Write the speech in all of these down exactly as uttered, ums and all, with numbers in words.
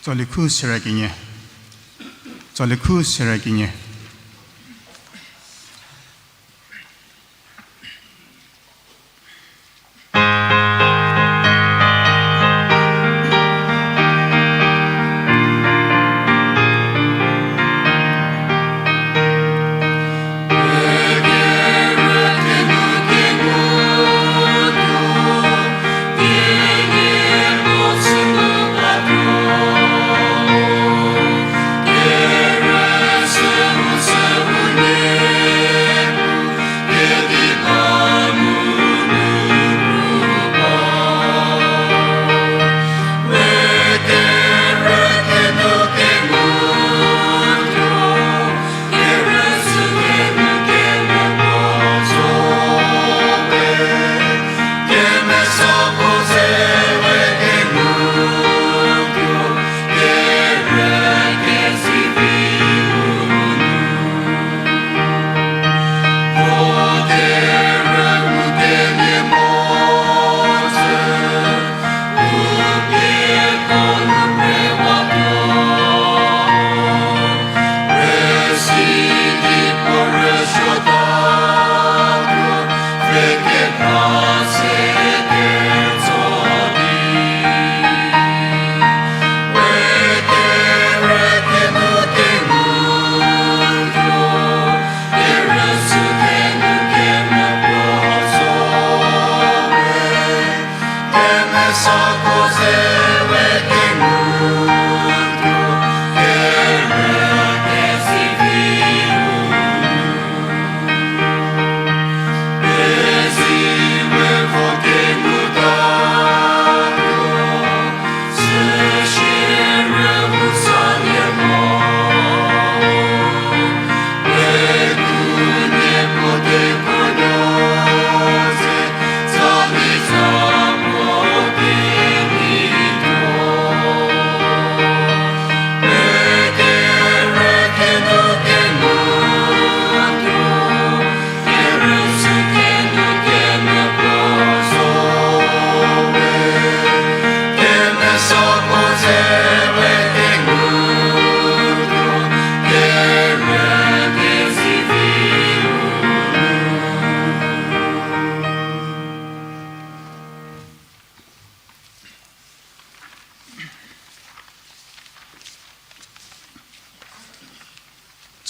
Tsalikhu Sera Kenie. Tsalikhu Sera Kenie.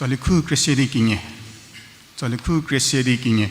Tsalikhu Kresedi Kenie. Tsalikhu Kresedi Kenie.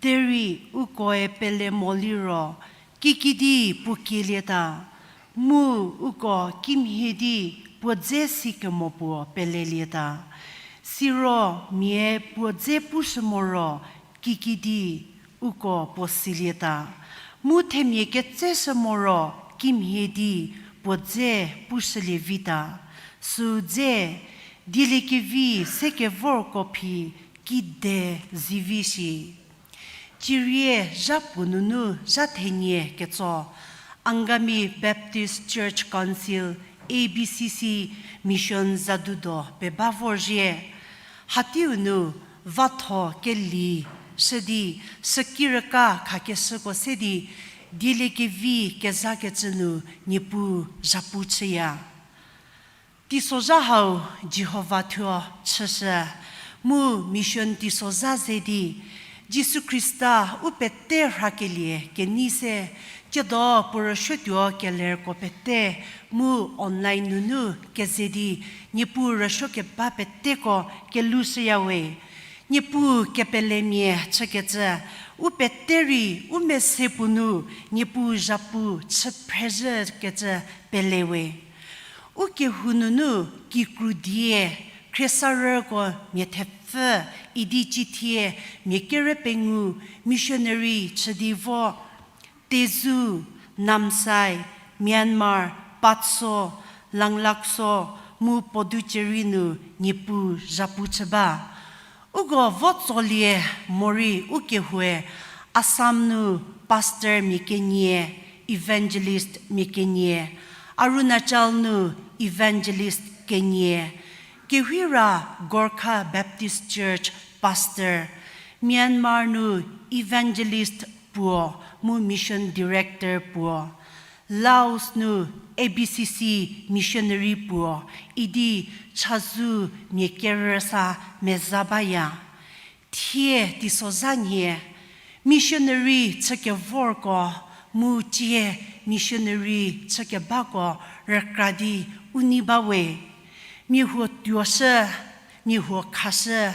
Derei ukoe pele mo liro, kikidi puo kielieta, mu uko kimhie di puo dze sikemo puo pelelieta. Siro mia puo dze pushü moro, kikidi uko puo silieta. Mu themia ketseshü moro, kimhie di puo dze pushülie vita. Süu dze, dieliekevi sekevorko phi kide zivi shi. Cirie zhapuo nunu zha thenie ketso, Angami Baptist Church Council, A B C C, Mission Zadudo peba vorzhie. Hateiu nu vatho keli shü di, shükirüka khakeshüko se di, dieliekevi kezakecü nu Niepuu zhapu chüya. Teisozha hau Jihova thuo chüshü, mu mission teisozha ze di, Jisu Khrista u pete rhakelie kenei se, tsiedo puo rüsuotuo kelerko pete, mu online nunu keze di, Niepuu rüsuo keba peteko kelushüya we. Niepuu kepelemia chükecü, u pete rei u mese puo nu Niepuu zhapu chü phrezhükecü pele we. U kehou nunu kikru die, khriesarüko mia thepfü, idi cithie mia kerü pengou missionary chü di vo, Tezu, Namsai, Myanmar, Patso, Langlaksau, mu Puducherry nu Niepuu zhapu chü ba. Uko vo tsolie morei u kehoue Assam nu pastor mia kenie, evangelist mia kenie, Arunachal nu evangelist kenie, Kewhira Gorkha Baptist Church pastor, Myanmar nu evangelist puo mu mission director puo, Laos nu A B C C missionary puo, idi chazou mia kerü sa meza baya. Thie teisozha nhie, missionary chükevorko, mu tie missionary chükebako rükra di u nei ba we. Mia huo tuoshü, mia huo khashü,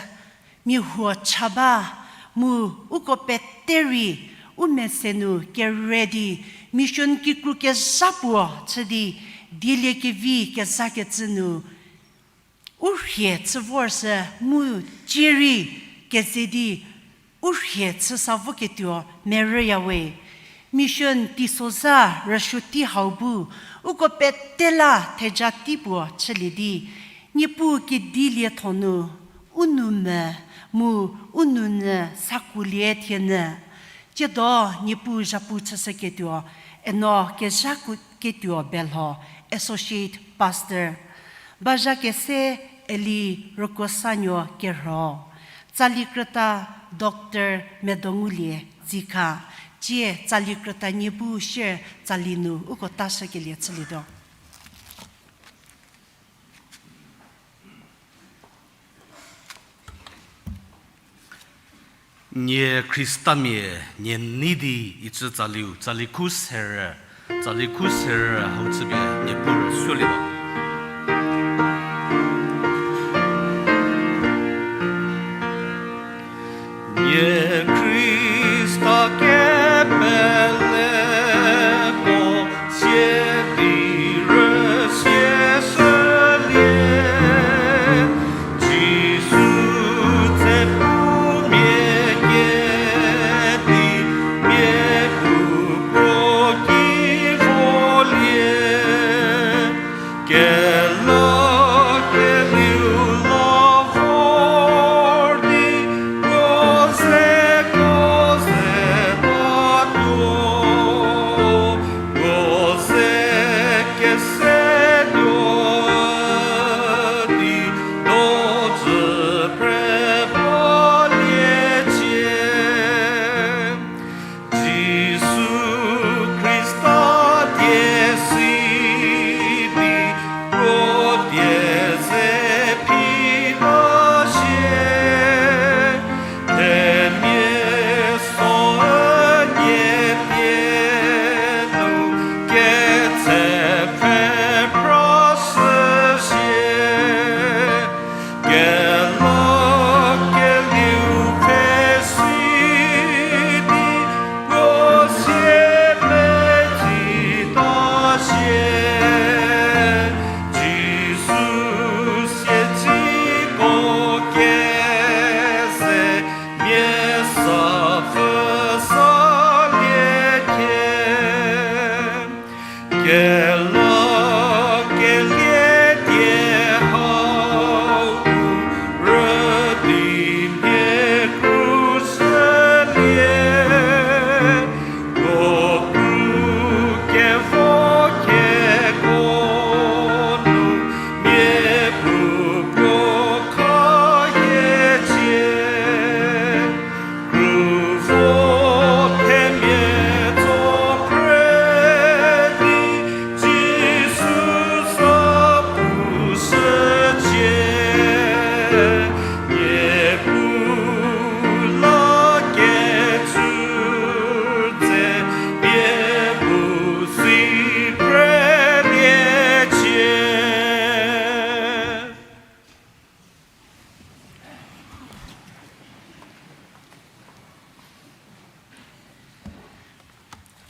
mia huo cha ba, mu uko pete rei u mese nu kere di, mission kikru kezha puo chü di, dieliekevi kezakecü nu u rhie chü vorshü, mu tie rei keze di u rhie chü sa voketuo merüya we. Mission teisozha rüsuo tei hau bu, uko pete la theja tei puo chülie di, Niepuu kedi lietho nu u nou me, mu u nou nyü sakuolie thienyü. Tsiedo Niepuu zhapu chüshüketuo, eno kezha ku-, ketuo Belho, Associate Pastor. Bazha kese Eli Rükosanuo Kerho. Tsali krüta Doctor Medongulie Dzikha. Tsie tsali krüta nie bu shie tsali nu uko tashükelie chülietuo. Nie Khristamia, nie nei di icü tsaliu, tsali khu serü, tsali khu serü hau chüpie Niepuu rüsuolietuo. Nie Khrista kepeleko sie di rüsie shülie, Jisu tse pu mia kedi mia puo ki volie.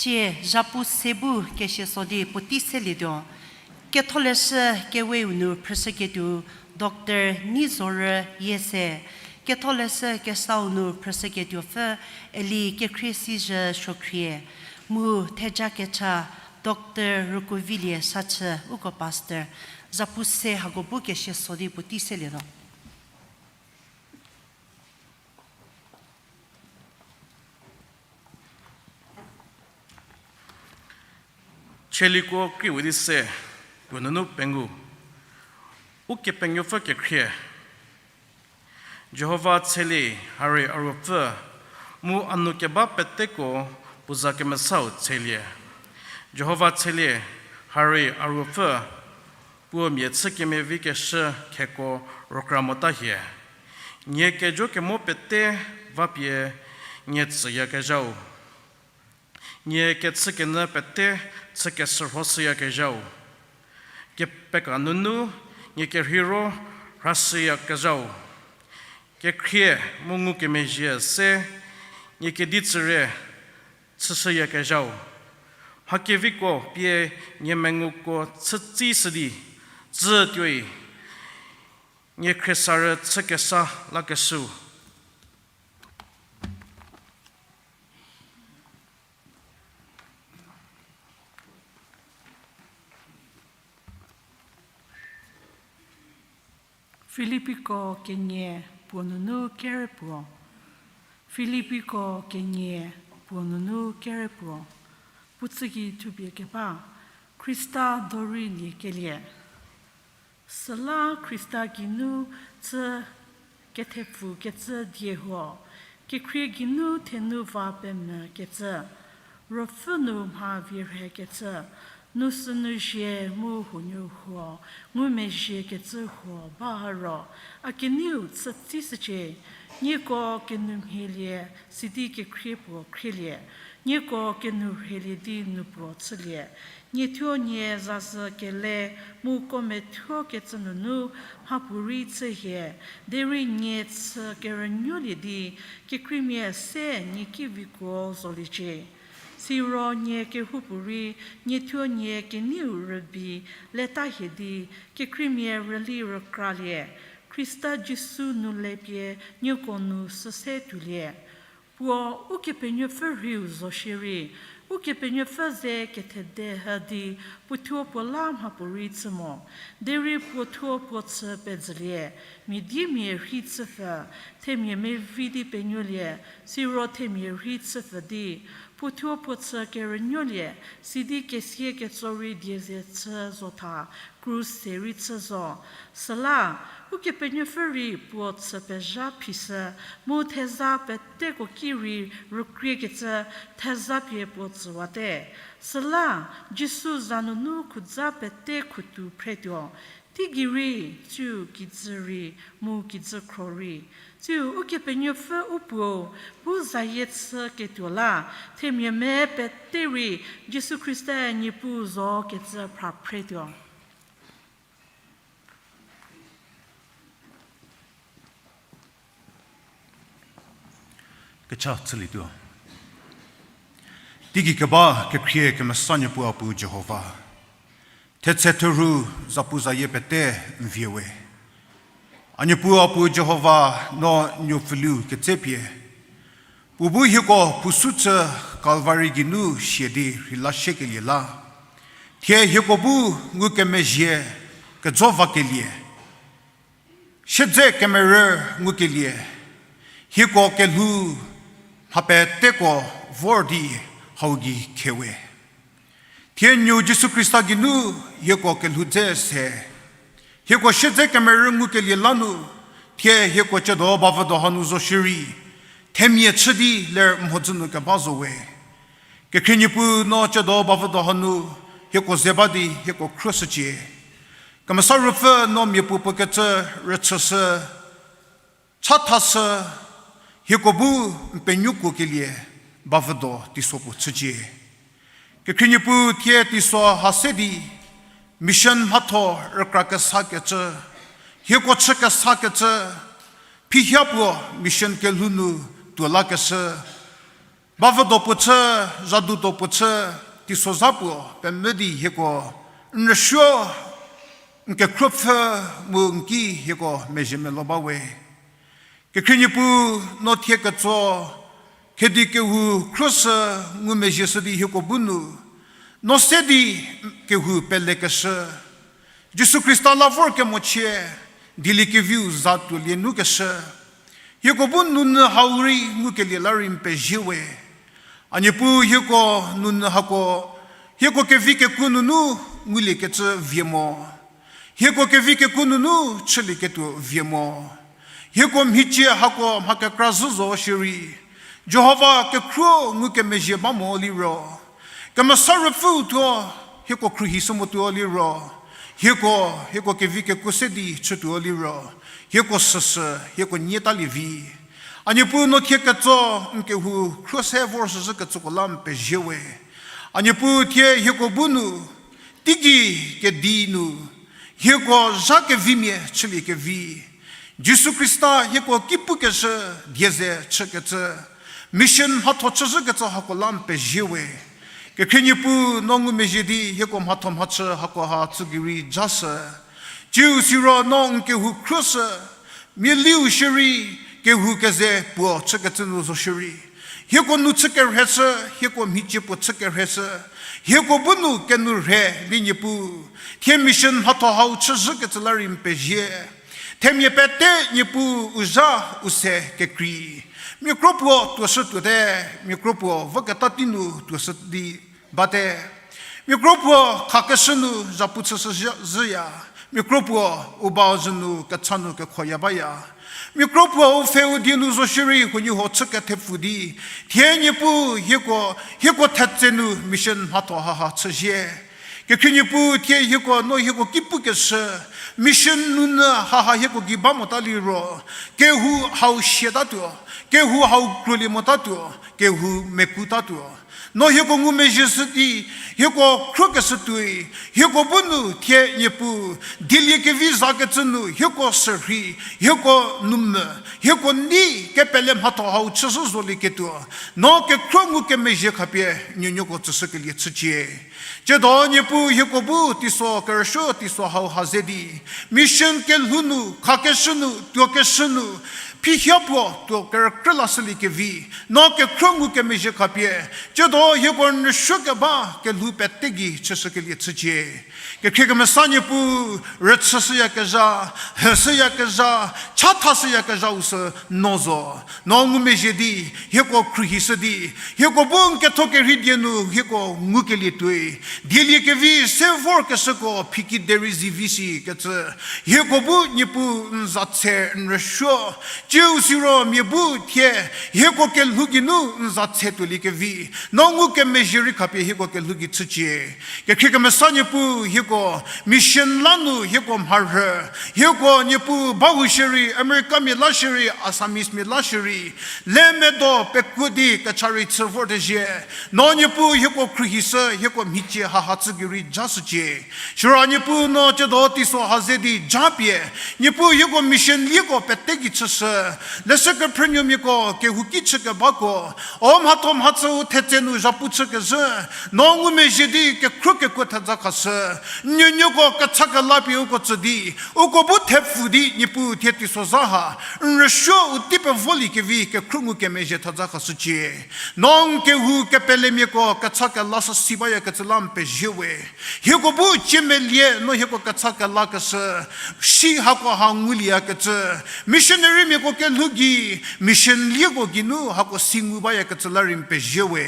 Tie zhapu se bu kesia so di puotei selietuo. Ketholeshü keweu nu phrüshüketuo Doctor Nizorü Yiese, ketholeshü kesau nu phrüshüketuopfü Eli Kekhriesizhü Suokhrie, mu theja kecha Doctor Rükuovilie Sachü uko pastor. Zhapu se hako bu kesia so di puotei selietuo. Tsaliko krie we di se, puo nunu pengou. Ukepenuopfü kekhrie. Jihova tshelie, ha rei a Ruopfü, mu a nou keba peteko puo za kemesau tshelie. Jihova tshelie, ha rei a Ruopfü, puo mia chü kemevi keshü kheko rükra mota hie. Nie kejo kemo pete vapie nie tsüyakezhau. Nie kechükenyü pete chü keshürhoshüyakezhau. Kepeka nunu nie kerheiro rhashüyakezhau. Kekhrie mu ngukemezhie se nie kedi tsüre chüshüyakezhau. Mha keviko pie nie menguko chütsishü di, tsü tuoi nie khriesarü chü kesa lakeshüu. Filipiko kenie puo nunu kerepuo. Filipiko kenie puo nunu kerepuo. Puo tsügei thupie keba, Khrista dorei liekelie. Süla Khrista geinu chü kethepfukecü die huo, kekhrie geinu thenu va pemvükecü, Ruopfü nu mha vie rhekecü, nu sünu zie mu huonuo huo ngumezhiekecü huo ba ro, a kenieu chütsishücie. Nieko kenoumhielie sidi kekhrie puo khrielie, nieko kenou rheilie di nu puo chülie. Nie thuo nie zazhü kele mu ko methuokecü nunu mhapuorei chü hie, derei nie chü kerünuolie di kekreimia se nie kiviko zoliecie. Siro nie kehoupuorei nie thuo nie kenieu rübei leta hie di kekreimia rüli rükralie, Khrista Jisu nu le pie nieko nu süse tuolie. Puo Ukepenuopfü rhiu zo shierei, Ukepenuopfü ze kethede hü di puothuo puo la mhapuorei chü mo, derei puothuo puo chü pezhülie, mia diemia rhei chüpfü, themia mevi di penuolie, siro themia rhei chüpfü di, puothuo puo chü kerünuolie, sidi kesie ketso rei die ze chü zotha, krus se rei chü zo. Süla, Ukepenuopfü rei puo chü pezha phishü, mu theza peteko ki rei rükriekecü theza pie puo tsüwate. Süla, Jisu za nunu khutsa pete khutu phretuo. Teigei rei, tsiu kijü rei, mu kijü khro rei, tsiu Ukepenuopfü u Puo, bu zayie chüketuo la, themia me pete rei, Jisu Khrista Niepuu zo kecü phra phretuo. Kecha chülietuo. Teigei keba kekhrie kemesa Niepuu a Puo Jihova. Thetse therhu zapu zayie pete n vie we. A Niepuu a Puo Jihova, no nuopfüliu ketsepie puo bu hieko pusu chü Kalvari geinu sia di rheila shiekelie la, thie hieko bu ngukemezhie kejo vakelie, siedze kemerü ngukelie, hieko kelhou mha peteko vor di hau gei khe we. Thie nuo Jisu Khrista geinu hieko kelhou dze se, hieko siedze kemerü ngukelie la nu, thie hieko ciedo bavüdo hanu zo shierei, themia chü di ler mhodzü nu keba zo we. Kekhrie Niepuu, no ciedo bavüdo hanu hieko ze ba di hieko khruoshücie. Kemesa Ruopfü, no miapuo puo kecü rüchüshü, chathashü, hieko bu n penuokuokelie bavüdo teiso puo chücie. Kekhrie Niepuu, thie teiso ha se di mission mhatho rükra kesakecü, hieko chü kesakecü, phihia puo mission kelhou nu tuo lakeshü Bavüdo puo chü, zadudo puo chü, teisozha puo pemvü di hieko n rüsuo, n kekhruopfü mu n ki hieko mezhie melou ba we. Kekhrie Niepuu, no thie ketso, khedi kehou khruoshü ngumezhie shü di hieko bu nu, no se di kehou pelekeshü, Jisu Khrista la vorkemochie, dieliekeviu za tuolie nu keshü, hieko bu nounyü hau rei ngukelie la rei n pezie we. A Niepuu, hieko nounyü hako, hieko kevi keku nunu nguliekecü vie mo. Hieko kevi keku nunu chülieketuo vie mo. Hieko mhicie hako mha kekra zhü zo shierei, Jihova kekhruo ngukemezhie ba mo liro, Kemesa Ruopfüu thuo hieko khruohi shü motuo liro, hieko, hieko kevi keku se di chütuo liro, hieko süsü, hieko nie talie vi. A Niepuu, no thie ketso, n kehou khruoshü vor shüzhü kecüko la n pezie we. A Niepuu, thie hieko bu nu, teigei kedi nu, hieko zha kevimia chüliekevi, Jisu Khrista hieko ki pukeshü die ze chükecü, mission mhatho chüzhükecü hako la n pezie we. Kekhrie Niepuu, no ngumezhie di hieko mhatho mhachü hako ha tsü gei rei jashü. Tsiu siro no n kehou khruoshü, mialiu shierei, kehou keze puo chükecü nu zo shierei, hieko nu chü kerheshü, hieko mhicie puo chü kerheshü, hieko bu nu kenu rhe di Niepuu, thie mission mhatho hau chüzhükecü la rei n pezie. Themia pete Niepuu u zha u se kekrei. Mia kro puo tuoshü tuote, mia kro puo voketa tei nu tuoshü di bate. Mia kro puo khakeshü nu zhapu chüshü zhüya. Mia kro puo u ba zhü nu kecha nu kekhoya baya. Mia kro puo u pfhe u die nu zo shierei huoniehuo chü kethepfu di, thie Niepuu hieko, hieko thetse nu mission mhatho haha chüzie. Kekhrie Niepuu, thie hieko no hieko ki pukeshü, mission nunu haha hieko gei ba mota liro, kehou hau siatatuo, kehou hau kruolie motatuo, kehou mekutatuo. No hieko ngumezhie shü di, hieko khruokeshü tuoi, hieko bu nu thie Niepuu, dieliekevi zakecü nu hieko sürhei, hieko numvü, hieko nei kepele mhatho hau chüzhü zolieketuo, no kekhruo ngukemezhie khapie nuonuoko tsüshükelie chücie. Tsiedo Niepuu hieko bu teiso kerüsuo teiso hau ha ze di, mission kelhou nu, khakeshü nu, tuokeshü nu, phihia puo tuo kerükrü lashüliekevi, no kekhruo ngukemezhie khapie, tsiedo hieko n rüsuo keba kelhou pete gei chüshükelie chücie. Kekhrie kemesa Niepuu, rüchüshüyakezha, heshüyakezha, chathashüyakezhau sü no zo. No ngumezhie di, hieko khruohishü di, hieko bu n ketho kerhei die nu hieko ngukelie tuoi, dieliekevi se vorkeshüko phiki derei zivi shikecü, hieko bu Niepuu n za tshe n rüsuo, tsiu siro mia bu thie hieko kelhou geinu n za tshe tuoliekevi, no ngukemezhie rei khapie hieko kelhou gei chücie. Kekhrie kemesa Niepuu hieko mission la nu hieko mharhü, hieko Niepuu bahou shierei, Americamia la shierei, Assamese mia la shierei, le medo pekuo di kecha rei chü vortezhie, no Niepuu hieko khruohishü, hieko mhicie haha tsü gei rei jashücie. Siro Niepuu no tsiedo teiso ha ze di japie, Niepuu hieko mission lieko pete gei chüshü, leshü kephrünuomiako kehouki chükebako, o mhatho mhachü u thetse nu zhapu chükezhü, no ngumezhie di kekhruo kekuo thedza khashü, nuonuoko kecha kela pie uko tsü di, uko bu thepfu di Niepuu thie teisozha ha n rüsuo u tei pevoliekevi kekhruo ngukemezhie thedza khashücie. No n kehou kepelemiako kecha kela sü si bayakecü la n pezie we. Hieko bu ciemelie no hieko kecha kelakeshü, si hako ha ngulieyakecü, missionarymiako kelhou gei, mission lieko geinu hako si ngu bayakecü la rei n pezie we.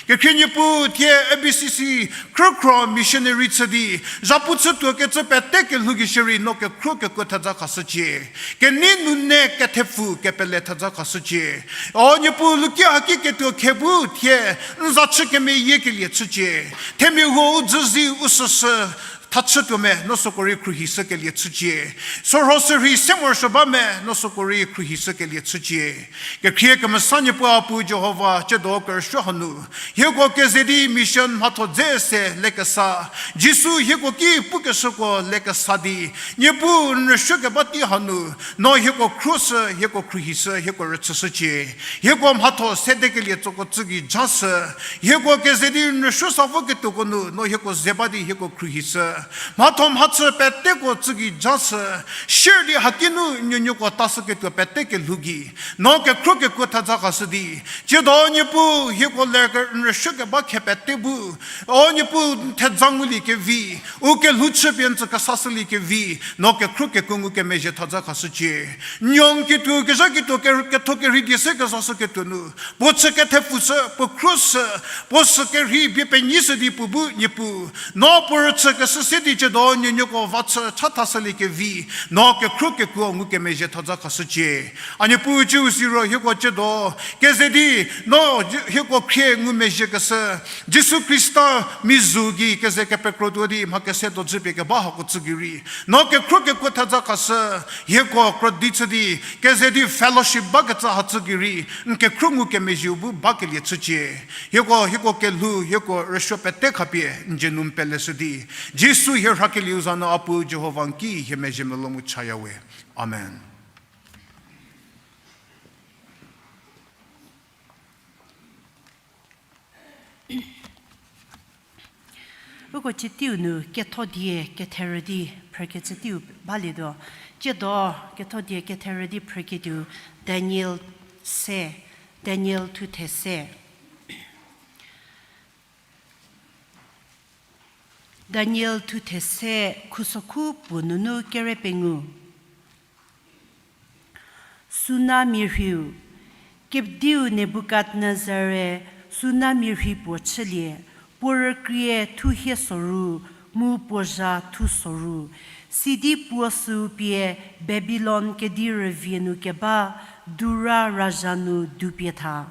Kekhrie Niepuu thie A B C C khrükhro missionary chü di, zhapu chütuokecü pete kelhou gei shierei no kekhruo kekuo thedza khashücie. Kenei nune kethepfu kepele thedza khashücie. O Niepuu luki haki ketuo khe bu thie n za chü kemeyiekelie chücie. Themia huo u dzüzi u süsü thachütuo me, no süko rei khruohishükelie chücie. Sorho sürhei se morosuo ba me, no süko rei khruohishükelie chücie. Kekhrie kemesa Niepuu a Pu Jihova, tsiedo kerüsuo hanu, hieko keze di mission mhatho dze se lekesa, Jisu hieko ki pukeshüko lekesa di, Niepuu n rüsuokeba tei hanu, no hieko khruohishü, hieko khruohishü, hieko rüchüshücie. Hieko mhatho sedekelie tsoko tsü gei jashü. Hieko keze di n rüsuo sa voketuoko nu, no hieko ze ba di hieko khruohishü. Mhatho mhachü peteko tsü gei jashü. Sier di haki nu nuonuoko tashüketuo pete kelhou gei, no kekhruo kekuo theza khashü di, tsiedo Niepuu hieko ler n rüsuokeba khe pete bu, o Niepuu n theza ngulie kevi, u kelhou chüpie n tsü kesashülie kevi, no kekhruo kekuo ngukemezhie theza khashücie. Nuo n kituo kezha kituo ke- ketho kerhei die se kezashüketuo nu, puo chü kethepfushü, puo khruohishü, puo sü kerhei bie penyishü di puo bu Niepuu, no puo rüchükeshü se di tsiedo nuonuoko va chü chathashülie kevi, no kekhruo kekuo ngukemezhie theza khashücie. A Niepuu, ciu siro hieko tsiedo keze di, no hieko khrie ngumezhiekeshü, Jisu Khrista mizu gei keze kepekrotuo di mha kese dojü pie keba hako tsü gei rei, no kekhruo kekuo theza khashü, hieko krodi chü di keze di fellowship bakecü ha tsü gei rei n kekhruo ngukemezhieu bu bakelie chücie. Hieko, hieko kelhou, hieko rüsuo pete khapie n dzie nu n peleshü di, Jisu hie rhakelieu za nu a Pu Jihova n ki hie mezhie melou mu chaya we. Amen. Uko cü teiu nu ketho die ketherü di phrükecü teiu balietuo. Tsiedo ketho die ketherü di phrüketuo Daniel se, Daniel thuthe se. Daniel thuthe se, khusokhu puo nunu kere pengou. Suna mia rhiu. Kediu Nebukadnezar-e suna mia rhi puo chülie, puo rükrie thuhie soru, mu puo zha thu soru. Sidi puo süu pie Babilon kedi rüvie nu keba Dura razha nu dupie tha.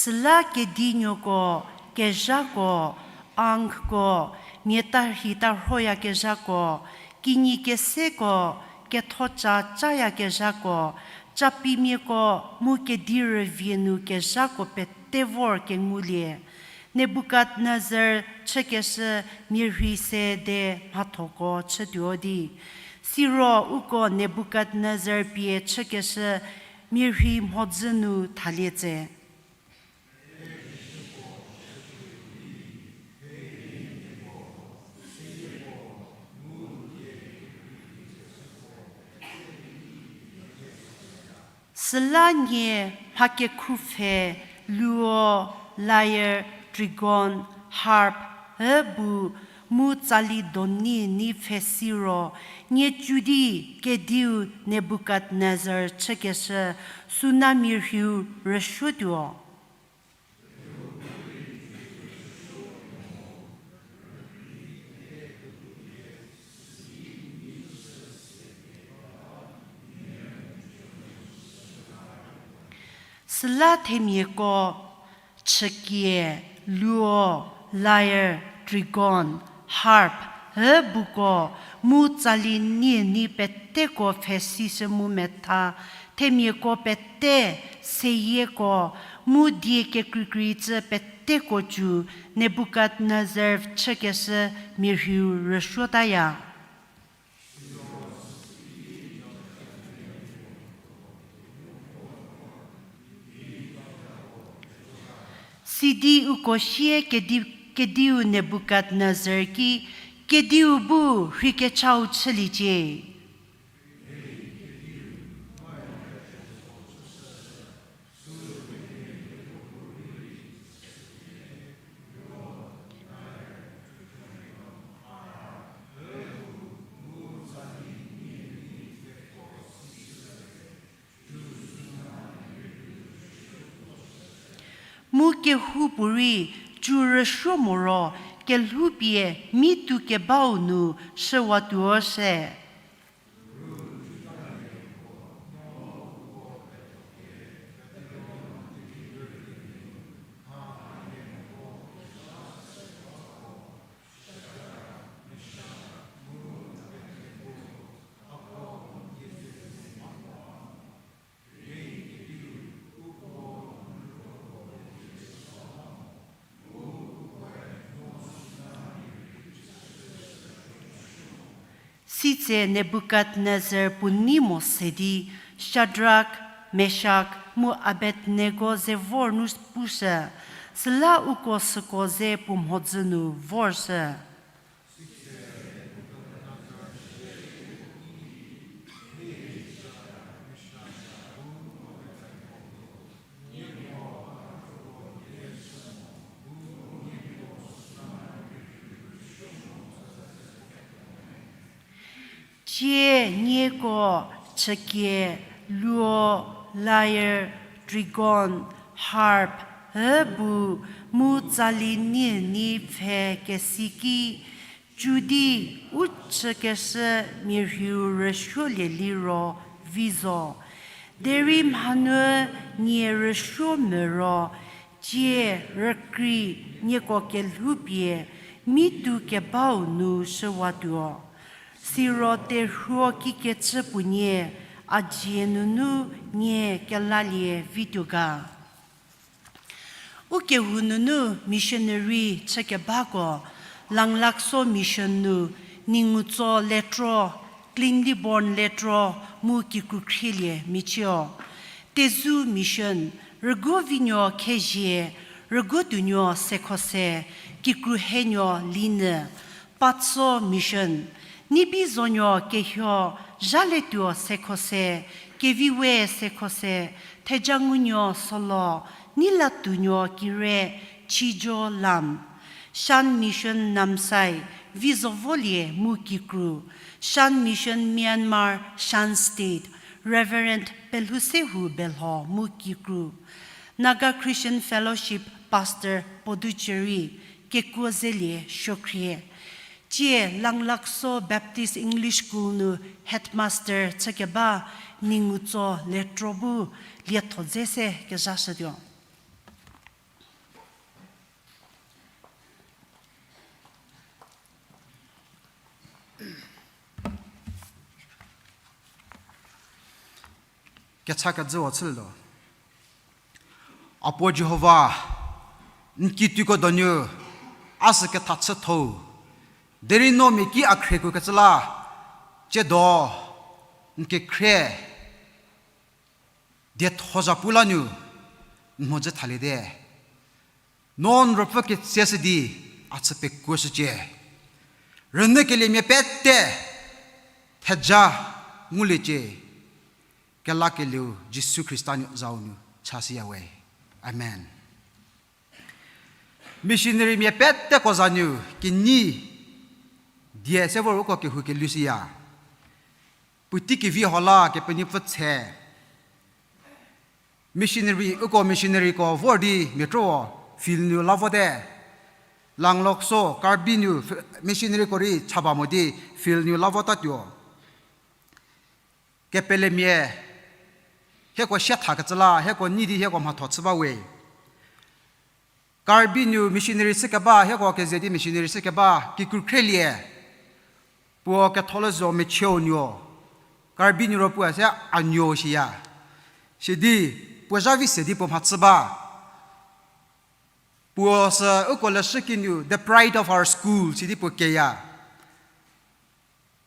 Süla kedinuoko, kezhako, ankhko, mia tarhi tarhoyakezhako, kinyi keseko, kethoca cayakezhako, capimiako mu kedi rüvie nu kezhako pete vor kengulie. Nebukadnezar chükeshü mia rhi se de mhathoko chütuo di. Siro uko Nebukadnezar pie chükeshü mia rhi mhodzü nu thalie tse. Süla nie mha kekhupfhe, luo, lyre, trigon, harp, übu, mu tsali doni ni pfhesi ro, nie cü di kediu Nebukadnezar chükeshü suna mia rhiu rüsuotuo. Süla themiako, chükie, luo, lyre, trigon, harp, übuko, mu tsali nie ni peteko pfhesishü mu metha, themiako pete, seyieko, mu die kekreikrei cü peteko cü Nebukadnezar chükeshü mia rhiu rüsuotaya. Sidi uko sie kedi-, kediu Nebukadnezar ki, kediu bu rheikechau chüliecie. kehoupuorei cü rüsuo moro kelhoupie mi tu kebau nu shüwatuo shie. Sitse Nebukadnezar puo nei mo se di Shadrak, Meshak mu Abednego ze vor nu pushü, süla uko süko ze puo mhodzü nu vorshü. Tsie nieko chükie, luo, lyre, trigon, harp, übu, mu tsali nie ni pfhe kesi ki, cü di u chükeshü mia rhiu rüsuolie liro vi zo. Derei mhanuü nie rüsuo moro, tsie rükrei nieko kelhoupie mi tu kebau nu shüwatuo. Siro terhuo kikecü puonie a dzie nunu nie kelalie vituo ga. Ukehou nunu missionary chükebako Langlakso Mission nu Ningutso letro, Kleinviborn letro mu kikru khrielie michüo. Tezu Mission, Rüguovinuo Khezie, Rüguotuonuo Sekhose, Kikruhenuo Linyü, Patso Mission, Nibizonuo Kehuo, Zhalietuo Sekhose, Keviwe Sekhose, Thejangunuo Solo, Nilatuonuo Kire, Chijo Lam. Shan Mission Namsai, Vizovolie mu kikru. Shan Mission Myanmar, Shan State, Reverend Pelhousehu Belho mu kikru. Naga Christian Fellowship Pastor Puducherry, Kekuozelie Suokhrie. Tsie Langlakso Baptist English School nu headmaster chükeba Ningutso letro bu lietho dze se kezhashütuo. Kechakejüu chülietuo. Apuo Jihova, n kituoko donu a sü kethachüthou, derei no mia ki a khriekokecü la, tsiedo n kekhrie dietho zhapu la nu n mhodzü thaliete. No n ruopfü ketsieshü di a chü pekuoshücie. Rünyükeliemia pete theja nguliecie. Kelakelieu Jisu Khrista nuo zau nu chashüyawe. Amen. Missionarymia peteko za nu kenyi die se vor uko kehou kelushüya. Puotei kevi hau la Kepenuopfü tse. Missionary, uko missionaryko vor di miakrüo field nu la vote. Langlakso, Karbi nu f-, missionaryko rei chaba mo di field nu la votatuo. Kepelemia, hieko sie thakecü la, hieko nyi di hieko mhatho chü bawe. Karbi nu missionary chükeba, hieko keze di missionary chükeba, kikru khrielie. Puo ketholeshü zo Mecheo nuo. Karbi nu ro puo se a nuo shiya. Sidi, puo zha vi se di puo mhachü ba. Puo sü uko leshüki nu, the pride of our school, sidi puo keya.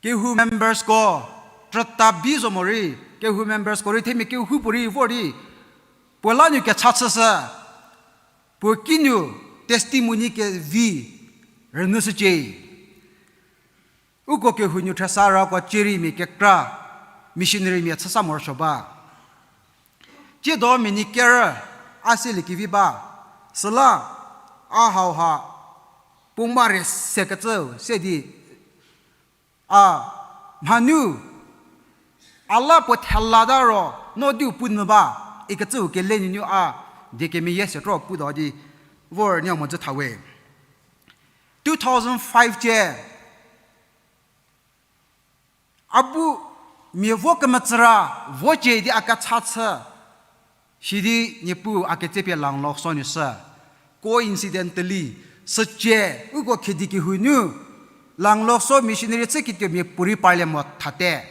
Kehou membersko, krüta bi zo morei, kehou membersko rei themia kehoupuorei vor di, puo la nu kecha chüshü, puo kinu testimony kevi rünyüshücie. Uko kehou nu thesa rako cierei mia kekra, missionarymia chüsa morosuo ba. Tsiedo mia nie kerü, a seliekevi ba, süla, a hauha, puo mare sekecü, se di, a, mhanu, a la puo thela ta ro, no diu puo nyü ba, ikecüu kele nunu a, die kemeyie se tro putuo di vor nie mo dzü thawe. Two thousand five cie, a bu mia vo kemetsüra vo cie di a kecha chü, sidi Niepuu a ketsepie Langloso nu shü. Coincidentally, sücie uko Khedi kehou nu Langloso missionary chü kituo mia puorei parlie mo thate.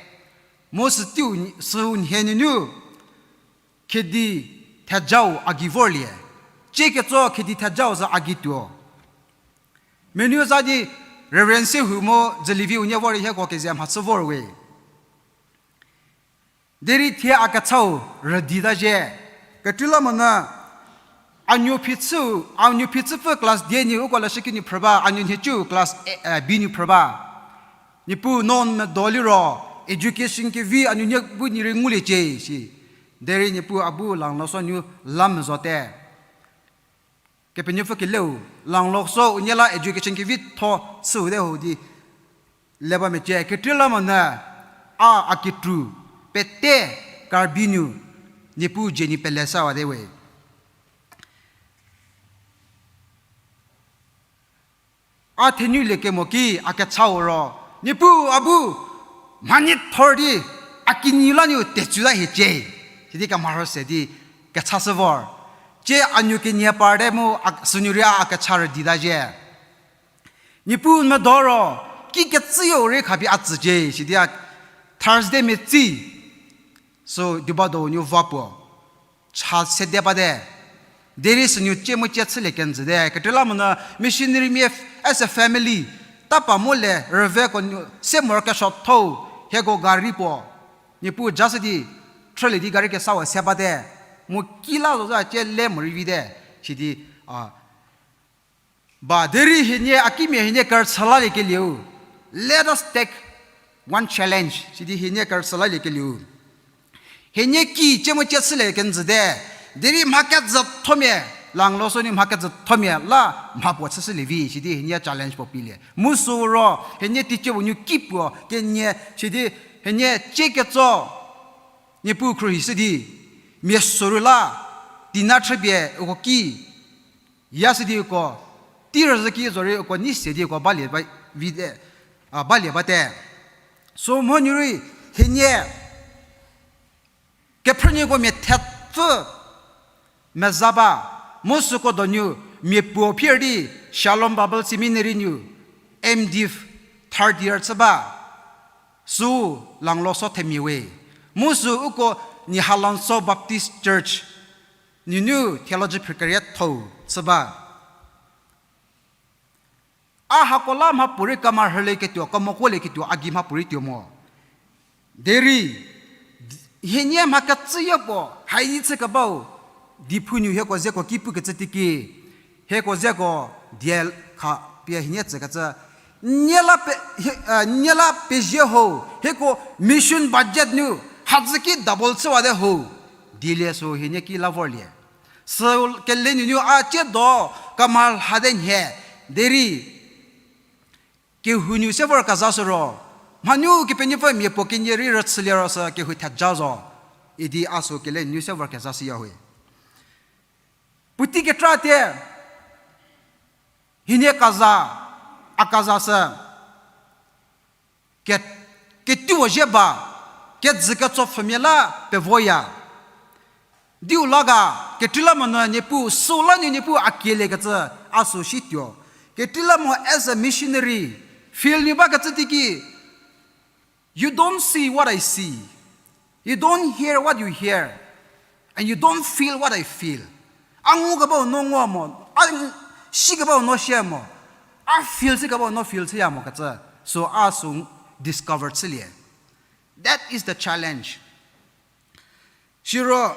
Mu sütiu, süu nhie nunu Khedi thejau a gei vorlie. Cie ketso Khedi thejau za a gei tuo. Menu za di Reverend Sehou mu Dzüliviu nie vor rei hieko keze mhachü vor we. Derei thie a kechau rüdita zhie. Kekreilamonyü a nuo phichü, a nuo phichüpfü class die nu uko leshüki nu phrü ba, a nuo nhicu class, eh, eh, B nu phrü ba. Niepuu no n medo liro, education kevi a nuonie bu nie rei nguliecie shi. Derei Niepuu a bu Langloso nu la mezote. Kepenuopfü keleu, Langloso unie la education kevitho chüu te ho di le ba mecie. Kekreilamonyü a, a kikru pete Karbi nu Niepuu dzie nu pele sawate we. A thenulie kemo ki a kechau ro, Niepuu a bu mhanyithor di a kinyi la nu tetsuta hiecie. Sidi kemharhü se di kechashü vor. Cie a nuo kenie parte mu a, sünu rei a kecha rüdita zhie. Niepuu n medo ro, ki kecüyo rei khapie a tsücie, sidi a Thursday metsi, sü Dubado nu va puo. Cha sede bate. Derei sünu cie mu cie chülie kenjüte. Kekreilamonyü missionarymia as a family, tapa mu le rüveko nu se morokesuotho, hieko gari puo. Niepuu jashü di, thrülie di gari kesawa se bate. Mu ki la zo za cie le morei vite. Sidi, a, ba, derei hienie a kimia hienie kerüchü lalie kelieu. Let us take one challenge. Sidi hienie kerüchü lalie kelieu. Hienie ki cie mu cie chülie kenjüte. Derei mha kejüthomia, Langloso nu mha kejüthomia la mha puo chüshülie vi. Sidi hienie challenge puo pilie. Mu sü ro, hienie teicie puo nu ki puo kenie, sidi hienie cie ketso, Niepuu khruohishü di, mia soru la, tina chüpie uko ki yashü di uko, tei rüzhü ki zorei uko nei se di uko balie ba, vite, a, balie bate. Sü mhonuo rei, hienie, kephrünuoko mia thepfü meza ba, mu süko donu mia puo phier di Shalom Bible Seminary nu M.Div third year chü ba, sü Langloso themia we. Mu sü uko Nihalansou Baptist Church nunu theology phrükeriethou chü ba. A hako la mhapuorei kemarhülieketuo, kemokolieketuo, a gei mhapuorei tuo mo. Derei, hienie mha kecüyo puo, hai di chükebau, diphu nu hieko zeko ki pukecü teiki, hieko zeko die kha pie hienie tsükecü, nie la pe-, hie-, eh, nie la pezie ho, hieko mission budget nu, hadzü ki double chüwate ho, dielie sü hienie ki la vorlie. Sü kele nunu a cie do, kemalhate nhie, derei, kehou nu se vor kezashü ro, mhanu Kepenuopfü mia puo kenie rei rüchülie ro sü kehou theja zo, idi a sü kele nunu se vor kezashüya we. Puotei kekra tie, hienie keza, a keza sü, ke-, ketuo zhie ba, kejü ketsopfhümia la pevoya. Diu la ga, kekreilamonyü Niepuu, süla nu Niepuu a kieliekecü, a sü situo. Kekreilamonyü as a missionary, field nu bakecü teiki, you don't see what I see. You don't hear what you hear. And you don't feel what I feel. A ngukebau no ngu mo, a sikebau no sie mo, a feel chükebau no feel chüya mokecü, sü a sü discover chülie. That is the challenge. Siro,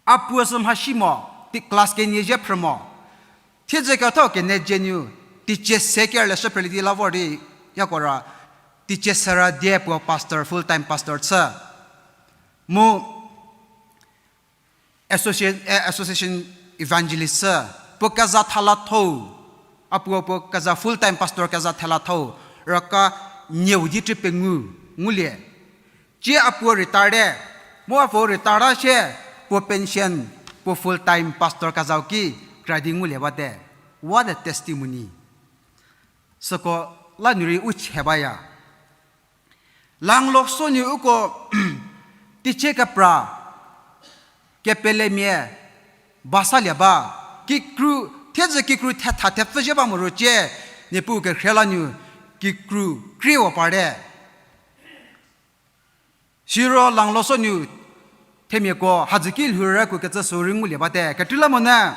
a puo sü mhasi mo, ti class kenie zhie phrü mo. Thiedzü ketho kenie zhie nu, teicie se ker leshü phrülie di la vor di, yakora, teicie sera die puo pastor, full time pastor chü. Mu associate, eh, association evangelist chü, puo keza thalathou, a puo puo keza full time pastor keza thalathou, raka nieu di cü pengou, ngulie. Cie a puo retire te, mu a puo retire ta sie, puo pension, Puo full time pastor kezhau ki kra di ngulie bate. What a testimony. Süko la nu rei u che baya. Langloso nu uko teicie kepra, kepelemia, basalie ba, kikru, thiedzü kikru thetha thepfü zhie ba morocie, Niepuu kerhie la nu, kikru, krie-o parte. Siro Langloso nu themiako hadzü ki lhou rüku kecü sü rei ngulie bate. Kekreilamonyü,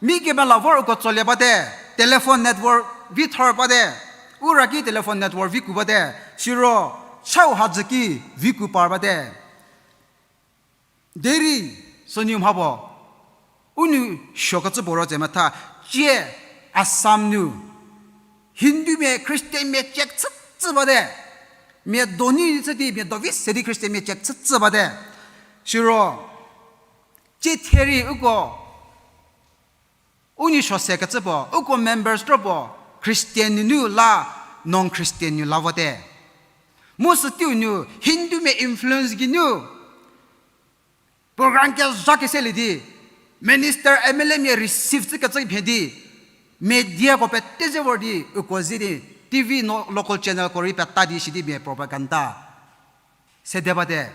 mi kemela vor uko tsolie bate, telephone network vi thor bate, u ra ki telephone network vi ku bate, siro chau hadzü ki vi ku par bate. Derei, sünu mha puo, u nu suokecü puo ro tse metha, tie Assam nu, Hindumia, Christianmia chek chütsü bate. Mia do ni chü di, mia do vi se di Christianmia chek chütsü bate. Siro, tie thie rei uko, u nu suo se kecü puo, uko members kro puo, Christian nunu la, non-Christian nu la vote. Mu süteiu nu, Hindumia influence geinu, program kezha keselie di, minister, M L A mia receive chükecü mhie di, mediako pete ze vor di, uko ze di, T V no local channelko rei peta di sidi mia propaganda sede bate,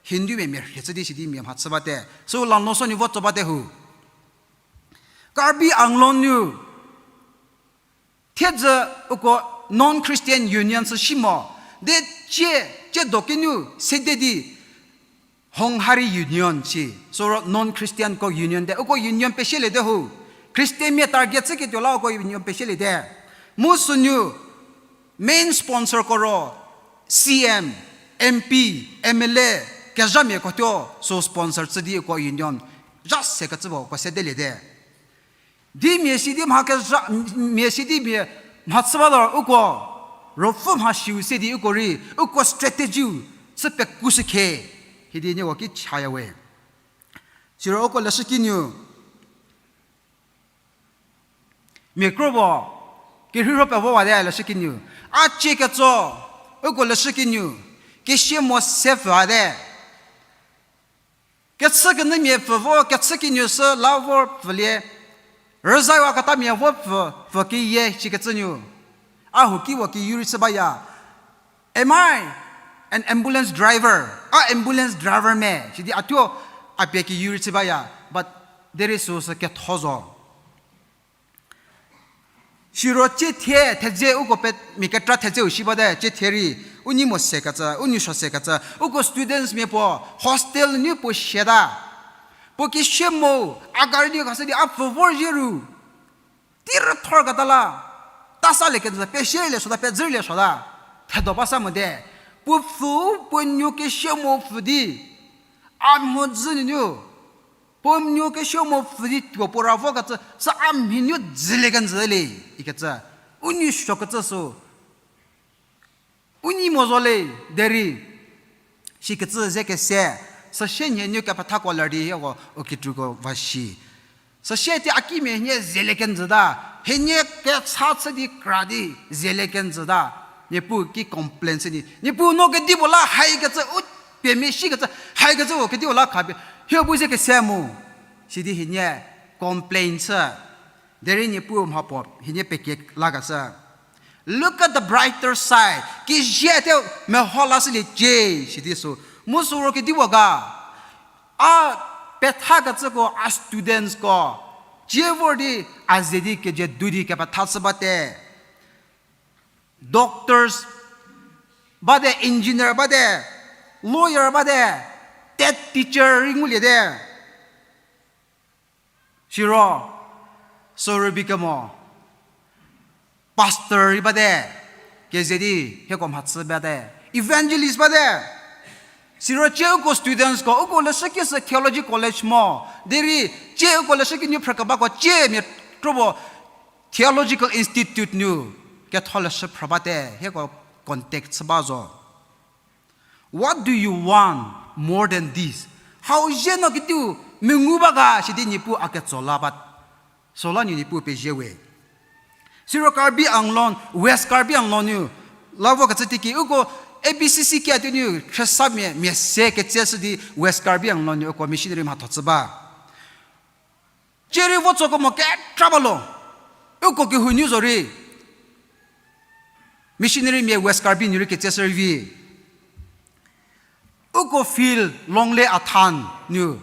Hindumia mia rhie chü di sidi mia mhachü bate. Sü Langloso nu vo tso bate hu. Karbi Anglong nu, thiedzü uko non-Christian union sü shi mo, de tie, tie do kinu sede di, Honghari Union si, sü ro non-Christianko union te, uko union pesieliete hu. Christianmia target chüketuo la uko union pesieliete. Mu sünu main sponsorko ro C M, M P, M L A, kezhamiako tuo sü sponsor chü di uko union zha se kecü puo uko sedeliete. Di mia si di mha kezha, mia si di mia mhachü ba lo uko, ruopfü mha siu se di uko rei, uko strategy-u chü pekushü khe, hidi nieko ki chaya we. Siro uko leshüki nu, mia kro puo, kerheiro pevo wate leshüki nu. A cie ketso, uko leshüki nu, kesie mo se pfüwate. Kechükenyümia pfü vo, kechüki nu sü la vor pfülie. Rüzaiwa ketamia vo pfü, pfü keyie shikecü nu. A huo ki wo keyu rei chü baya. Am I an ambulance driver? A ambulance driver me sidi a thuo a pie keyu rei chü baya. But derei süu sü ketho zo. Siro cie thie thedze uko pe, mia kekra thedzeu shi bate, cie thie rei, u nei mo sekecü, u nei suo sekecü, uko studentsmia puo, hostel nu puo siata. Puo kesie mo, a gari nu khashü di a pfü vorzhie ru. Tei rüthorketa la, tasalie kenjü, pesielie suota, pezülie suota, thedo ba sa mote. Puo pfü, puo nuo kesie mo pfü di, a mhodzü nunu, puo nuo kesie mo pfü di tuo puo ra vokecü, sü a mhi nuo dzülie kenjü le, ikecü, u nei suokecü sü, u nei mo zo le, derei, shikecü ze kese, süsie nhie nuo kepethako ler di hieko u kitruko va shi. Süsie tie a kimia hie zelie kenjüta, hienie kecha chü di kra di zelie kenjüta, Niepuu ki complain chü di, Niepuu no kedipuo la haikecü, u pie mia shikecü, haikecü u kedipuo la khapie, hie bu ze kese mu, sidi hienie complain chü. Derei Niepuu mhapuo hienie pekie lakeshü. Look at the brighter side. Kezie te meho lashüliecie, sidi sü. Mu sü ro kedipuo ga. A pethakecüko, a studentsko, cie vor di, a ze di keje du di kepetha chü bate. Doctors bate, engineer bate, lawyer bate, TET teacher rei nguliete. Siro, sü rübei kemo, pastor rei bate, keze di hieko mhachü bate, evangelist bate. Siro cie uko studentsko, uko leshüki sü theology college mo, derei cie uko leshüki nu phrükebako cie mia kropuo theological institute nu ketholeshü phrü bate, hieko contact chü ba zo. What do you want more than this? Hau zie no kediu mengu ba ga sidi Niepuu a ketso la ba. Süla nu Niepuu pezie we. Siro Karbi Anglong, West Karbi Anglong nu, la vokecü teiki, uko A B C C kia tuo nu, khriesamia, mia se ketseshü di West Karbi Anglong nu, uko missionary mhatho chü ba. Cierei vo tsoko mo kekra ba lo. Uko kehou nu zorei. Missionary mia West Karbi nu rei ketse shürei vi. Uko field Longley Athan nu.